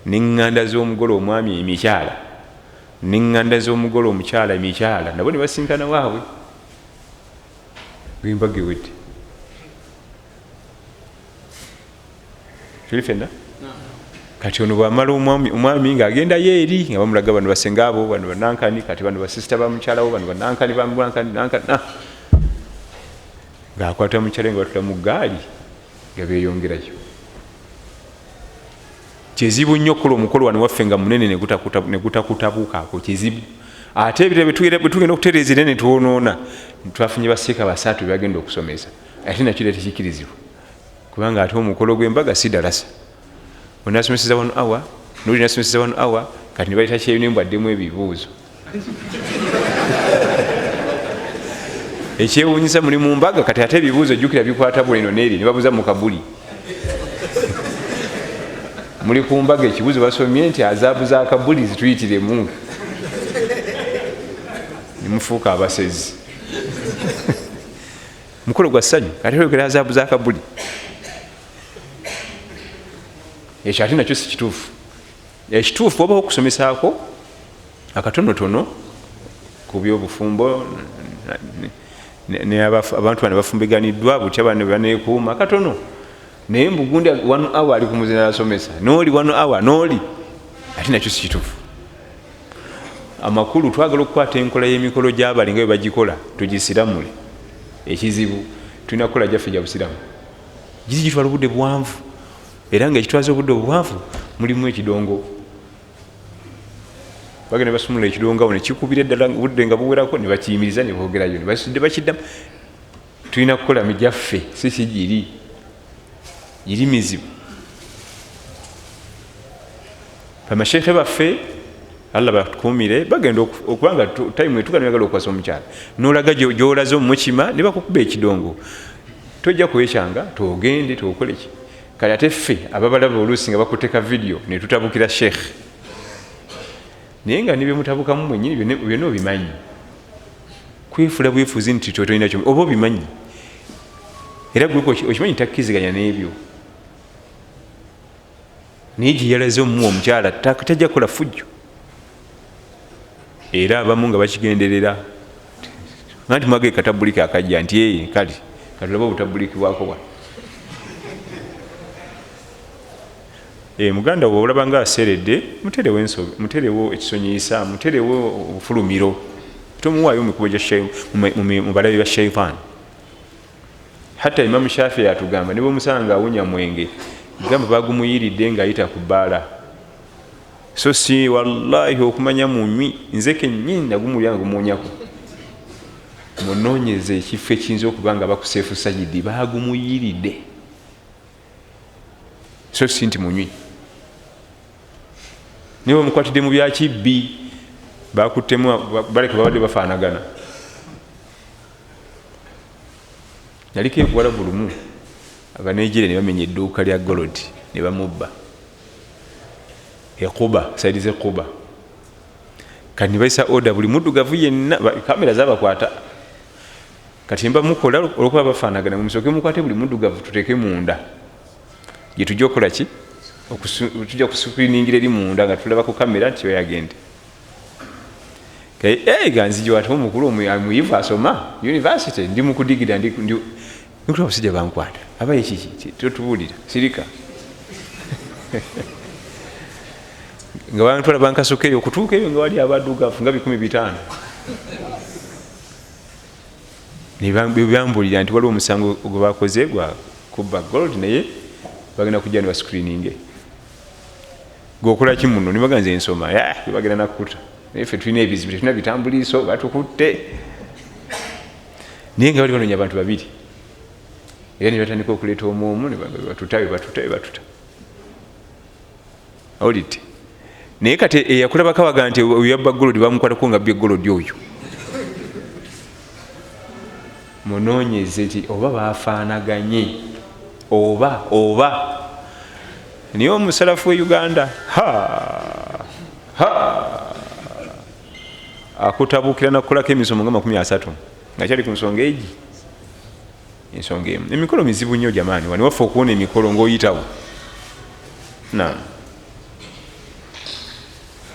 n'eŋŋanda z'omugole omwami emikyala n'eŋŋanda z'omugole omukyala emikyala, nabo ne basinkana waabwe ng'embaga ewedde. Tuli ffenna? Kati ono bw'amala omwami ng'agendayo eri nga bamulaga bano basenga abo, bano banankani, kati bano basisita ba mukyala wo, bano banankani, banankani, nankani, ng'akwata mukyala nga batula mu ggaali nga beeyongerayo. Kizibu nnyo okukola omukolo wano waffe nga munene ne gutakutabukaako, kizibu. Ate ebirala bwe tugenda okutereeza era ne twonoona, twafunye baseeka 3 be bagenda okusomesa, ate nakyo era tekikirizibwa, kubanga ate omukolo gw'embaga si ddalasa. Onaasomeseza 1 hour, n'oli n'asomeseza 1 hour, kati ne baleeta kyeyune mbu addemu ebibuuzo. Ekyewuunyisa muli mu mbaga, kati ate ebibuuzo jjukira bikwata bweno n'eri, ne babuuza mu kabuli. Muli ku mbaga ekibuuzo basomye nti azaabu za kabuli zituyitiremu, ne mufuuka abasezi. Mukolo gwa ssanyu, ate oyogera azaabu za kabuli. Ekyo ate nakyo si kituufu. Ekituufu wabaho okusomesaako akatonotono ku byobufumbo abantu bano bafumbiganiddwa butya, bano baneekuuma katono, naye mbugundi 1 hour ali ku muzina asomesa, n'oli 1 hour n'oli, ate nakyo si kituufu. Amakulu twagala okukwata enkola y'emikolo gy'abali nga bwe bagikola tugisiramule. Ekizibu tulina kukola gyaffe gya busiramu, giri gitwala obudde buwanvu, era nga ekitwaza obudde obuwanvu mulimu ekidongo. Bagenda basumula ekidongo awo ne kikubira eddala obudde nga buwerako, ne bakiyimiriza ne boogerayo, ne basudde bakiddamu. Tulina kukola migyaffe, si kigiri giri mizibu. Bamasheekhe baffe Allah batukuumire, bagenda okubanga time etuuka ne bagala okukwasa omukyala, n'olaga gy'olaze omukima ne bakukuba ekidongo, tojja kwekyanga, togende tokole ki. Kale ate ffe ababalaba oluusi nga bakuteka vidiyo ne tutabukira sheekh, naye nga ne byemutabukamu mwennyini byonna obimanyi. Kwefula bwefuzi nti tolina kyo, oba obimanyi, era gwe okimanyi takkiriziganya n'ebyo. Naye gye yalaze omuwa omukyala tajja kukola fujjo, era abamu nga bakigenderera nti mwage katabuliki akajja nti ee kale katulabe obutabuliki bwako bwa muganda wo olaba nga aseredde, muterewo ensobi, muterewo ekisonyiyisa, muterewo obufulumiro, tomuwaayo mu mikubo gya mu balabe ba shaitaani. Hatta Imamu Shafii atugamba ne bwemusanga awunya mwenge, gamba bagumuyiridde ng'ayita ku bbaala. So si wallahi okumanya munywi, nze kennyini nagumulya nga gumuwunyako. Munoonyeze ekifo ekiyinza okuba nga bakuseefu sayidi, bagumuyiridde, so si nti munywi. Naye bamukwatidde mu byakibbi, bakuttemu baleka babadde bafaanagana. Naliko ebuwalabu lumu, Abanigeria ne bamenya edduuka lya gold ne bamubba ekuba saidi z'ekuba. Kati ne bayisa order buli muddugavu yenna, kamera zabakwata. Kati mba mukola olwokuba bafaanagana, musooke mukwate buli muddugavu tuteeke munda gye tujja okukola ki, tujja kuscreeningira eri munda nga tulaba ku kamera nti oyo agende. Ganzijjo ate omukulu omuyivu asoma university, ndi mu kudigira, ndi abasajja bankwata, abaye kiki totubuulira, sirika. Nga bantwala bankasuka eyo, okutuuka eyo nga wali abaddugavu nga 5,000. Ne bambulira nti waliwo omusango gwe bakoze gwa kubba gold, naye bagenda kujja ne bascreeninge. Gwe ki muno? Ne baganze ensoma, bagenda nakukuta. Naye ffe tulina ebizibu, tetulina bitambuliiso, batukutte. Naye nga bali banoonya abantu babiri, era ne batandika okuleeta omu ne batuta batuta batuta. Awulidde? Naye kati eyakulabako abaga nti oyo yabba gold, bamukwatako nga abbye gold oyo. Munoonyeze nti oba bafaanaganye oba oba. Naye omusalafu we Uganda ha ha akutabukira nakukolako emisomo nga 30 nga kyali ku nsonga egi, ensonga emu. Emikolo mizibu nnyo jamaani, wano waffe okuwona emikolo ng'oyitawo. Naam.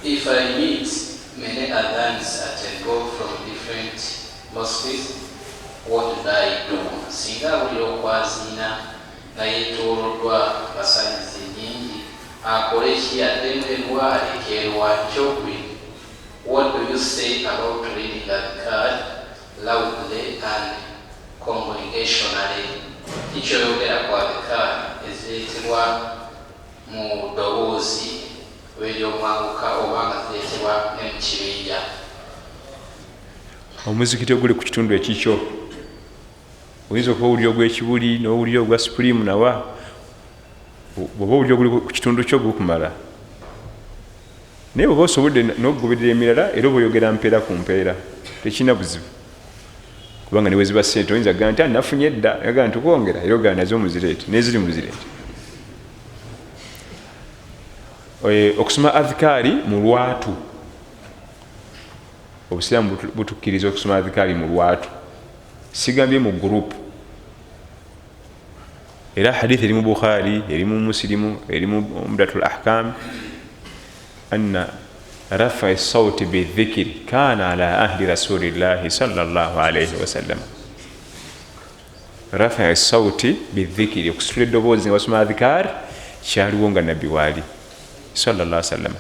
If I meet many adhans at a go from different mosques, what do I do? Singa awulira okwaziina nga yeetooloddwa basalizi nnyingi, akole ki? Addemu erwa, alekerwa? Ekyokubiri, what do you say about reading adhkar loudly and congregationally? Kikyoyogera ku adhkar ezireetebwa mu ddoboozi ery'omwanguka oba nga zireetebwa ne mu kibinja? Omuzikiti oguli ku kitundu ekikyo oyinza okuba owulira ogw'ekibuli n'owulira ogwa supreme, nawa bw'oba owulira oguli ku kitundu kyo gukumala. Naye bw'oba osobodde n'okugoberera emirala, era oba oyogera mpeera ku mpeera, tekirina buzibu. Kubanga ne bweziba ssente oyinza kugamba nti nafunye edda, agamba nti kwongera, era ogamba nazo muzireete, neziri muzireete. Okusoma adhikaari mu lwatu, obusiraamu butukkiriza okusoma adhikaari mu lwatu, sigambye mu group. Era hadith eri mu Bukhari, eri mu Muslimu, eri mu Umdatul Ahkam, anna rafa sauti bidhikri kana ala ahdi rasulillahi sallallahu alayhi wasallam. Rafa sauti bidhikri, okusitula eddoboozi nga basoma adhikaari kyaliwo nga nabbi waali sallallahu alayhi wasallam.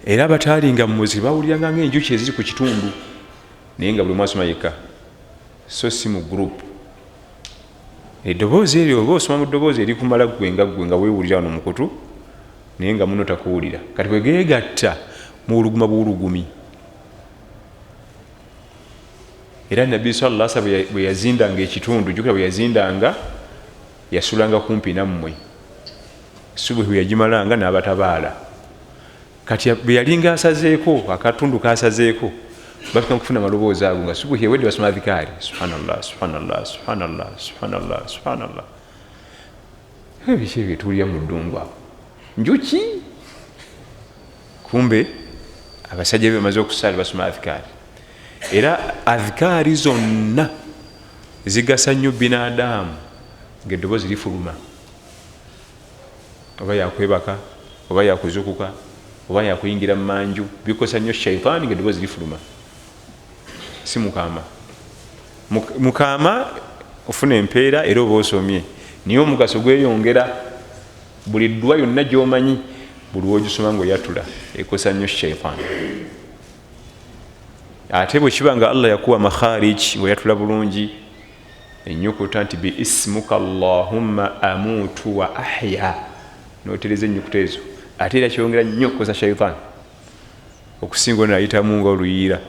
Era abataalinga mu muziki bawuliranga ng'enjuki eziri ku kitundu, naye nga buli omu asoma yekka, so si mu group. Eddoboozi eryo oba osoma mu ddoboozi erikumala ggwe nga ggwe nga weewulira wano mukutu, naye nga muno takuwulira. Kati bwe geegatta muwuluguma buwulugumi. Era nabbi sallallahu alaihi wasallam bwe yazindanga ekitundu, jjukira bwe yazindanga yasulanga kumpi nammwe, subuhi bwe yagimalanga n'abatabaala. Kati bwe yalinga asazeeko akatundu kasazeeko, batuka kufuna amaloboozi ago nga subuhi ewedde basoma adhikaari, subhanallah subhanallah subhanallah subhanallah subhanallah. Biki ebyo tuwulira mu ddungu awo, njuki. Kumbe abasajja be bamaze okusaala basoma adhikaari. Era adhikaari zonna zigasa nnyo binadamu ng'eddoboozi lifuluma, oba yakwebaka oba yakuzukuka oba yakuyingira mu manju, bikosa nnyo shaitaani ng'eddoboozi lifuluma. Si mukama mukama ofuna empeera era oba osomye, naye omugaso gweyongera. Buli ddwa yonna gy'omanyi buli w'ogisoma ng'oyatula ekosa nnyo shaitaani. Ate bwe kiba nga Allah yakuwa makharij ng'oyatula bulungi ennyukuta nti bi ismuka Allahumma amutu wa ahya, n'otereza ennyukuta ezo, ate era kyongera nnyo okukosa shaitaani okusinga ono ayitamu ng'oluyiira,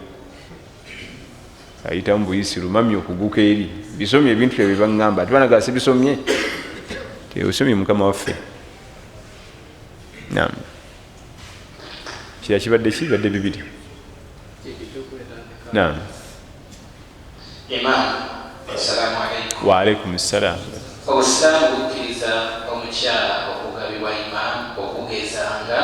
ayitamu buyisi lumamye okuguka eri. Bisomye ebintu ebyo byebaŋŋamba, ate banaga sibisomye, teosomye mukama waffe. Naam, kira kibadde ki? Badde bibiri. Naam. Imam, assalamu alaikum. Wa alaikum assalam. Obusiraamu bukkiriza omukyala okugabibwa imam okugezanga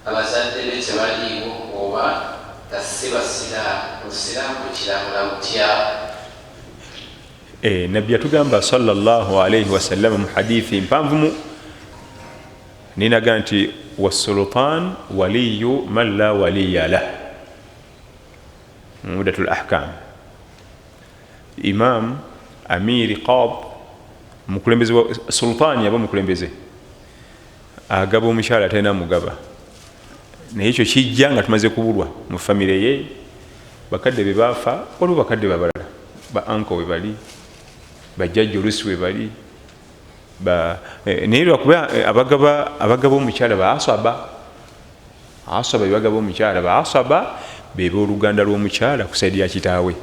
abazadde be tebaliiwo oba nga si basiraamu. Obusiraamu bukiramula butya? Nabbi yatugamba sallallahu alayhi wasallam mu hadithi mpanvu ninaga nti wassultan waliyu man la waliya lah, Umdatul Ahkam. Imam, amiri, qad, mukulembeze wa sultani aba mukulembeze agaba omukyala atalina mugaba, naye ekyo kijja nga tumaze kubulwa mu famire ye, bakadde be baafa, waliwo bakadde babalala, ba anko we bali, bajjajja olusi we bali, naye lwakuba abagaba omukyala ba asaba, asaba be bagaba omukyala, ba asaba be booluganda lw'omukyala ku saidi ya kitaawe.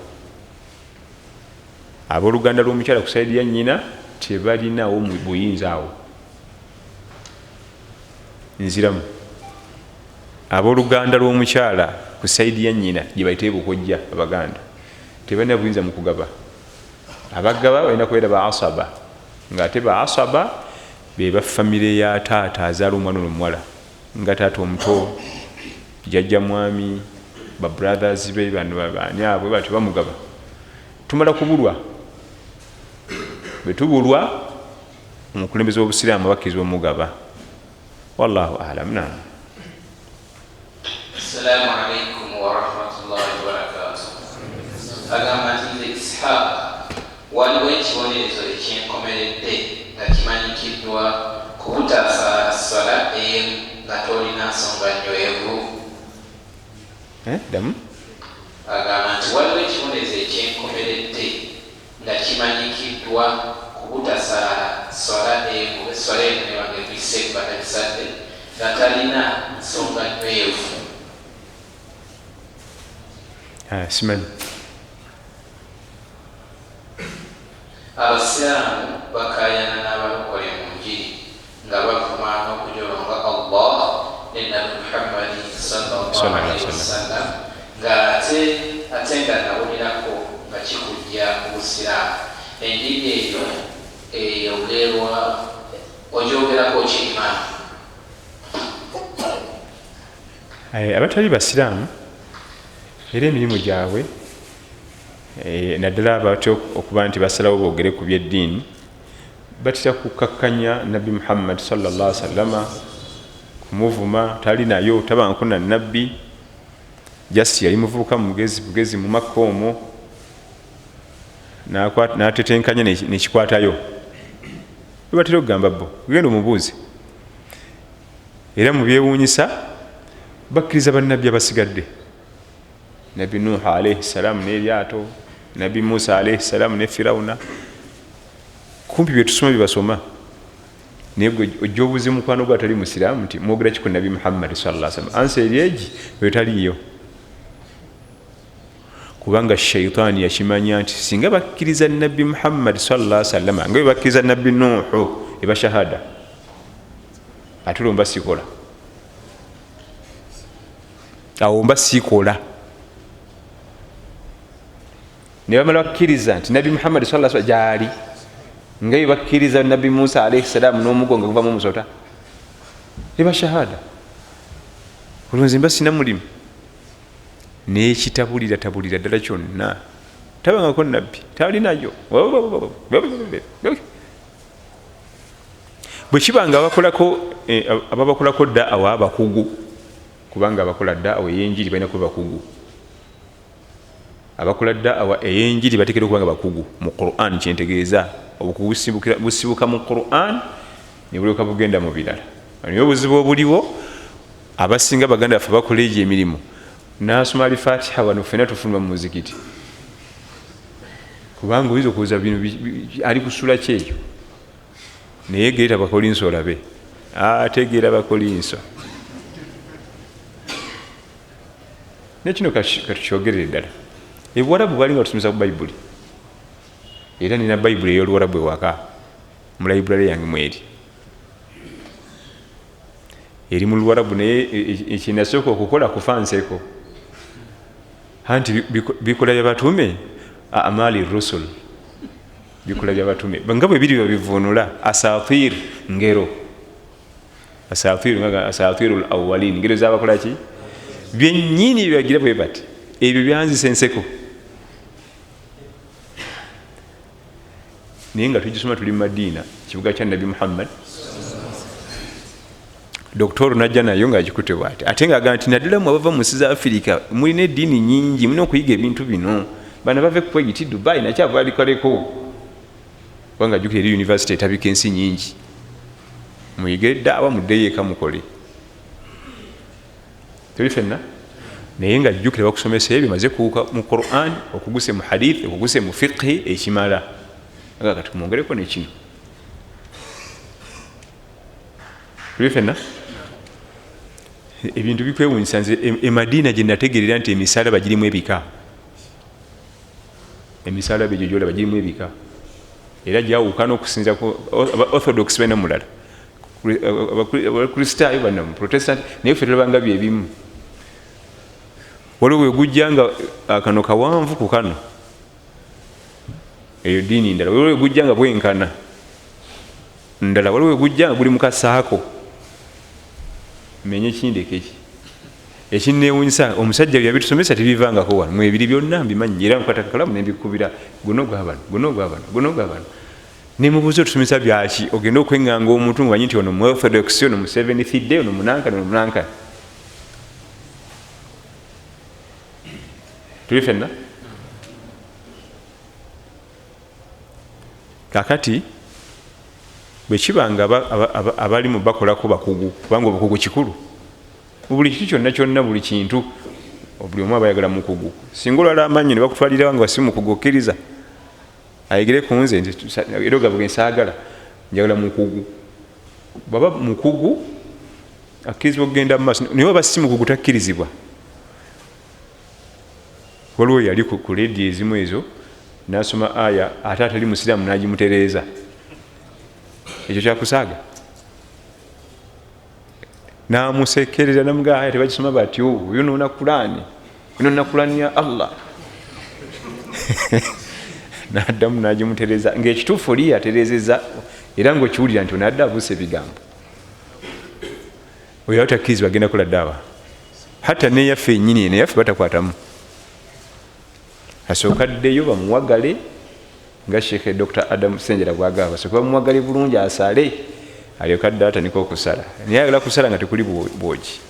Abooluganda lw'omukyala ku saidi ya nnyina tebalinawo buyinza awo. Nziramu, abooluganda lw'omukyala ku saidi ya nnyina gye bayita ebukojja abaganda tebalina buyinza mu kugaba. Abagaba balina kubeera ba asaba, ng'ate ba asaba be ba famire ya taata azaala omwana ono omuwala, nga taata omuto, jjajja mwami, ba brothers be bano baani abo batyo bamugaba. Tumala kubulwa, bwe tubulwa omukulembeze w'obusiraamu abakkirizibwa omugaba. Wallahu a'lam. Naam. Assalamu alaikum warahmatullahi wabarakatuh. Agamba nti nze Ishaq, waliwo ekibonerezo ekyenkomeredde nga kimanyikiddwa ku butasaala ssala emu nga tolina nsonga nnywevu. Ddamu. Agamba nti waliwo ekibonerezo ekyenkomeredde nga kimanyikiddwa ku butasaala ssala emu, esswala emu nebanga emuyise nga tagisadde nga talina nsonga nnywevu. Simanyi. Abasiraamu bakaayana n'abalokole mu njiri nga bavuma n'okujolonga Allah ne Nabbi Muhammadi sallallahu alaihi wasallam, nga ate nga nawulirako kikujja mu busiraamu. Enjiri eyo eyogerwa ogyogerako kiimaani? Abatali basiraamu era emirimu gyabwe, naddala abatya okuba nti basalawo boogere ku byeddiini, batera kukakkanya Nabbi Muhammad sallallahu alaihi wasallama, kumuvuma, tali nayo, tabanko na nabbi, just yali muvubuka mugezi bugezi mu Makka omwo, n'atetenkanya nekikwatayo. Batera okugamba bo, genda omubuuze. Era mu byewuunyisa bakkiriza bannabbi abasigadde, Nabbi Nuuhu alaihi salaamu n'eryato, Nabbi Musa alaihi salaamu ne Firawuna, kumpi byetusoma byebasoma. Naye ojja obuuze mukwano gwe atali musiraamu nti mwogera ki ku Nabbi Muhammad sallallahu alaihi wasallam, ansa eri egi eyo taliiyo, kubanga shaitaani yakimanya nti singa bakkiriza Nabbi Muhammad sallallahu alaihi wasallam nga bwe bakkiriza Nabbi Nuuhu, eba shahada, ate olwo mba sikola, awo mba sikola. Ne bamala bakkiriza nti Nabbi Muhammad sallallahu alaihi wasallam gyali, nga bwe bakkiriza Nabbi Musa alaihi salaamu n'omugo nga guvamu omusota, eba shahada, olwo nze mba sina mulimu. N'ekitabulira tabulira ddala kyonna, tabangako nabbi, tali nayo. Bwe kiba nga ababakolako da'awa abakugu, kubanga abakola da'awa ey'enjiri balina kuba bakugu, abakola da'awa ey'enjiri bateekeddwa okuba nga bakugu mu Qur'an. Kyentegeeza obukugu busibuka mu Qur'an ne bulyoka bugenda mu birala. Naye obuzibu obuliwo, abasinga baganda baffe bakola egyo emirimu, n'asoma Alifatiha wano ffenna tufuluma mu muzikiti, kubanga oyinza okubuuza bino ali kusula ki eyo. Naye geeta Bakolinso olabe, ategeera Bakolinso. Nekino katukyogerere ddala, ebuwarabu baali nga batusomesa ku Bayibuli, era nina Bayibuli ey'oluwarabu ewaka mu library yange mweri, eri mu luwarabu. Naye ekinasooka okukola kufa nseko, anti bikola byabatume, amali rusul, bikola byabatume nga bwe biri babivunula asatir, ngero, asatir nga asatirul awwalin, ngero zabakola ki byennyini byagira bwe bati. Ebyo byanzisa enseko, naye nga tugisoma tuli mu Madiina, kibuga kya Nabbi Muhammad. Dokitoro najja nayo ng'agikutte bw'ati, ate ng'agamba nti naddala mmwe abava mu nsi za Afirika mulina eddiini nnyingi, mulina okuyiga ebintu bino, bano bava e Kuwait, Dubai nakyava alikaleko, kubanga ajjukira eri university etabika ensi nnyingi, muyige daawa muddeyo eka mukole. Tuli fenna, naye nga jjukira bakusomesa ebyo maze kuwuka mu Quran, okuguse mu hadith, okuguse mu fiqhi ekimala, nga kati mwongereko ne kino. Tuli fenna, ebintu bikwewunyisa. Nze e Madiina gye nategeerera nti emisalaba girimu ebika, emisalaba egyo gyolaba girimu ebika, era gyawukana okusinza ku Orthodox balina mulala, Abakristaayo balina Protestant, naye ffe tulabanga byebimu. Waliwo wegujja nga kano kawanvu ku kano, eyo ddiini ndala. Waliwo wegujja nga bwenkana ndala, waliwo wegujja nga guli mu kasaako. Menye kindeke ki ekinneewunyisa, omusajja bye yabitusomesa tebivangako wano mwebiri byonna mbimanyi, era nkwata kakalamu nembikubira guno gwabano, guno gwabano, guno gwabano. Nemubuuza otusomesa byaki, ogenda okweŋŋanga omuntu nga manyi nti ono mu Orthodox, ono mu Seventh Day, ono munankani, ono munankani. Tuli fenna kakati bwe kiba nga abali mu bakolako bakugu, kubanga obukugu kikulu mu buli kintu kyonna kyonna, buli kintu buli omu aba ayagala mukugu. Singa olwala amannyo ne bakutwalira nga si mukugu, okkiriza ayigire ku nze era ogamba nsaagala, njagala mukugu. Bw'aba mukugu akkirizibwa okugenda mu maaso, naye waba si mukugu takkirizibwa. Waliwo yali ku leediyo ezimu ezo n'asoma aya ate atali musiraamu n'agimutereeza, ekyo kyakusaaga. N'amusekerera namugamba aya tebagisoma batyo, oyonoona Kulaani, oyonoona Kulaani ya Allah. Naddamu nagimutereza ngaekituufu oli yaterezeza, era ngaokiwulira nti onadde abuusa ebigambo. Oyo atakkirizibwa agenda kola daawa, hatta neyaffe ennyini neyaffe batakwatamu. Asooka addeyo bamuwagale nga Sheikh Dr. Adam Senjera bwagamba, basooke bamuwagale bulungi asale, alyoke adde atandika okusala. Naye ayagala kusala nga tekuli bwogi.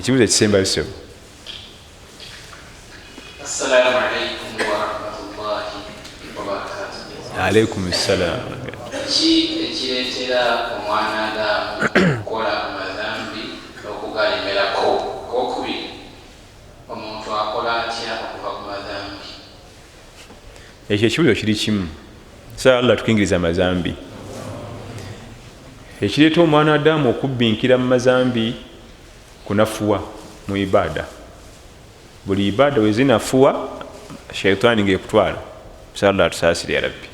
Ekibuuzo ekisembayo ssebo. Assalamu alaikum warahmatullahi wabarakatuh. Alaikum salam. Ki ekireetera omwana Adamu okukola amazambi n'okugalemerako? Okubiri, omuntu akola atya okuva ku mazambi? Ekyo ekibuuzo kiri kimu. Sala Allah tukingiriza amazambi. Ekireeta omwana Adamu okubbinkira mu mazambi kunafuwa mu ibaada. Buli ibaada wezinafuwa shaitaani ng'ekutwala. Sala Allah atusaasire ya Rabbi.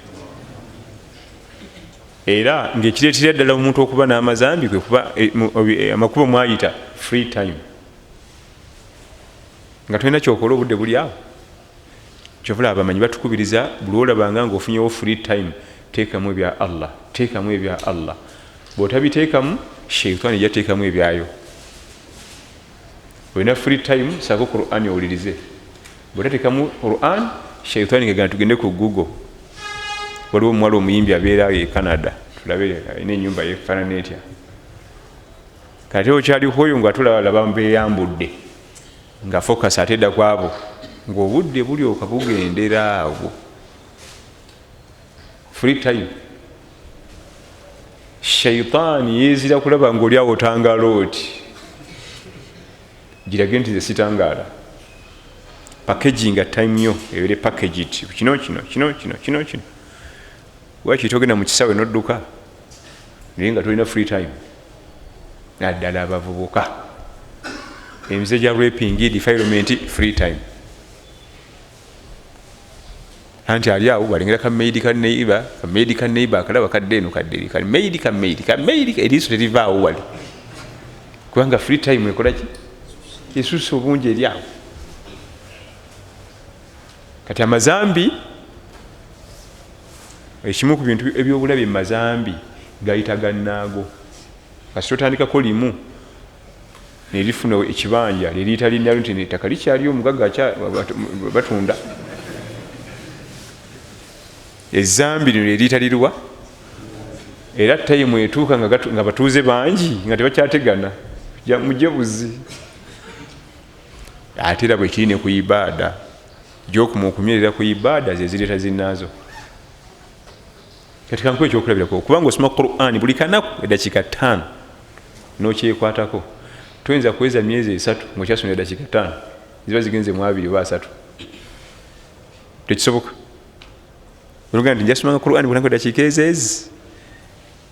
Era ng'ekireetera ddala omuntu okuba n'amazambi kwe kuba amakubo mwayita free time, nga tolina kyokola obudde buli awo. Kyovula abamanyi batukubiriza buli olabanga ng'ofunyewo free time, teekamu ebya Allah, teekamu ebya Allah. Bw'otabiteekamu shaitaani ejja teekamu ebyayo. Olina free time, saako Qur'an owulirize. Bw'otateekamu Qur'an, shaitaani ngegana tugende ku Google. Waliwo omuwala omuyimbi abeera e Canada, tulabe alina ennyumba yefaanana etya. Kati okyaliko oyo nga tulabalaba mbeyambudde nga focus ate edda kwabo, ng'obudde bulyoka bugendera awo. Free time shaitaani yeezira kulaba ng'oli awo otangaala oti girage nti nze sitangaala. Packaginga time yo ebeere packaged, kino kino kino kino kino kino. Lwaki togenda mu kisaawe n'odduka naye nga tolina free time? Naddala abavubuka, emize gya raping, defilement, free time. Anti ali awo balengera kamaid ka neighbor, kamaid ka neighbor akalaba kadde eno kadde eri, kamaid kamaid kamaid, eriiso terivaawo wali, kubanga free time ekola ki? Esusa obungi eri awo. Kati amazambi, ekimu ku bintu ebyobulabe mu mazambi gayita gannaago. Kasi totandikako limu nerifuna ekibanja leriyita linnalyo nti ettaka likyaliyo, omugagga batunda ezambi lino leriyita liruwa. Era time etuuka nga batuuze bangi nga tebakyategana, mujje buzi. Ate era bwekiri ne ku ibaada, gyokuma okunywerera ku ibaada zezireeta zinnaazo. Kati kankuwa ekyokulabirako. Kubanga osoma Qur'ani buli kanaku eddakiika 5 n'okyekwatako, toyinza kuweza myezi 3 ng'okyasomera eddakiika 5, ziba zigenze mu 2 oba 3. Tekisoboka. Olugamba nti njasomanga Qur'ani buli lunaku eddakiika ezeezi,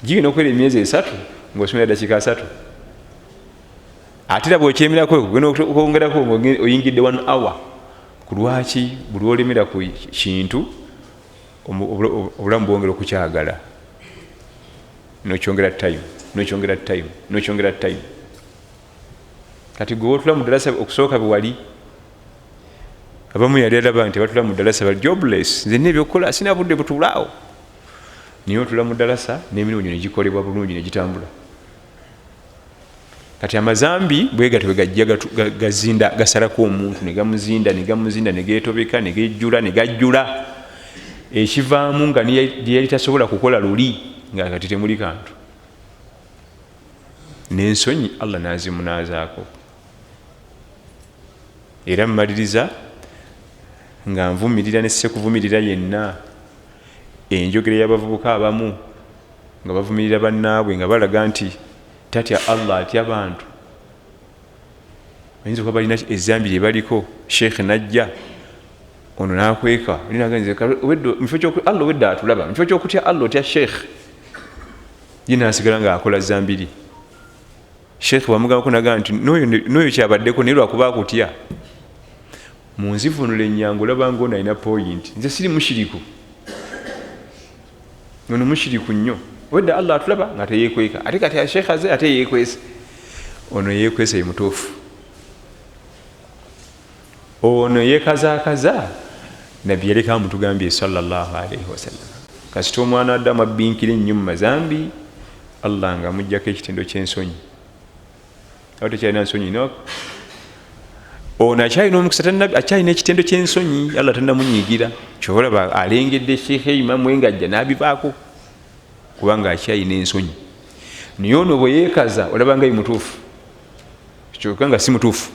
gigenda okuwera emyezi 3 ng'osomera eddakiika 3. Ate era bw'okyemerako ogenda okwongerako oyingidde 1 hour. Ku lwaki buli lw'olemera ku kintu obulamu bwongera okukyagala, nokyongera time, nokyongera time, nokyongera time. Kati gwe wotula mu ddalasa okusooka bwe wali abamu yali alaba nti batula mu ddalasa bali jobless, nze nina ebyokukola sina budde butuulaawo. Naye otula mu ddalasa n'emirimu gyo negikolebwa bulungi negitambula. Kati amazambi bwe gatyo bwe gajja gazinda, gasalako omuntu ne gamuzinda ne gamuzinda ne geetobeka ne gejjula ne gajjula, ekivaamu nga yali tasobola kukola luli nga kati temuli kantu. N'ensonyi Allah n'azimunaazaako. Era mmaliriza nga nvumirira ne sekuvumirira yenna enjogera y'abavubuka abamu nga bavumirira bannaabwe nga balaga nti tatya Allah atya bantu. Bayinza okuba balina ezambi lye baliko, sheikh najja ono n'akweka Allah obwedda atulaba, mu kifo ky'okutya Allah otya sheikh, ye n'asigala ng'akola zambiri. Sheikh bwamugambako n'agamba nti n'oyo kyabaddeko naye lwakuba akutya. Mu nzivunula ennyangu olaba ng'ono alina point, nze siri mushiriku, ono mushiriku nnyo, obwedda Allah atulaba nga teyeekweka, ate kati sheikh aze ate yeekwese. Ono yeekwese ye mutuufu, ono yeekazaakaza Nabbi yaleka mutugambye sallallahu alaihi wasallam, kasita omwana Adamu abbinkira ennyo mu mazambi, Allah nga amugjako ekitendo ky'ensonyi, awo tekyalina nsonyi. Ono akyalina omukisa, akyalina ekitendo ky'ensonyi, Allah tannamunyiigira. Kyobalaba alengedde Sheikh Imamu engajja n'abivaako kubanga akyalina ensonyi. Naye ono bwe yeekaza, olaba nga ye mutuufu, kyokka nga si mutuufu.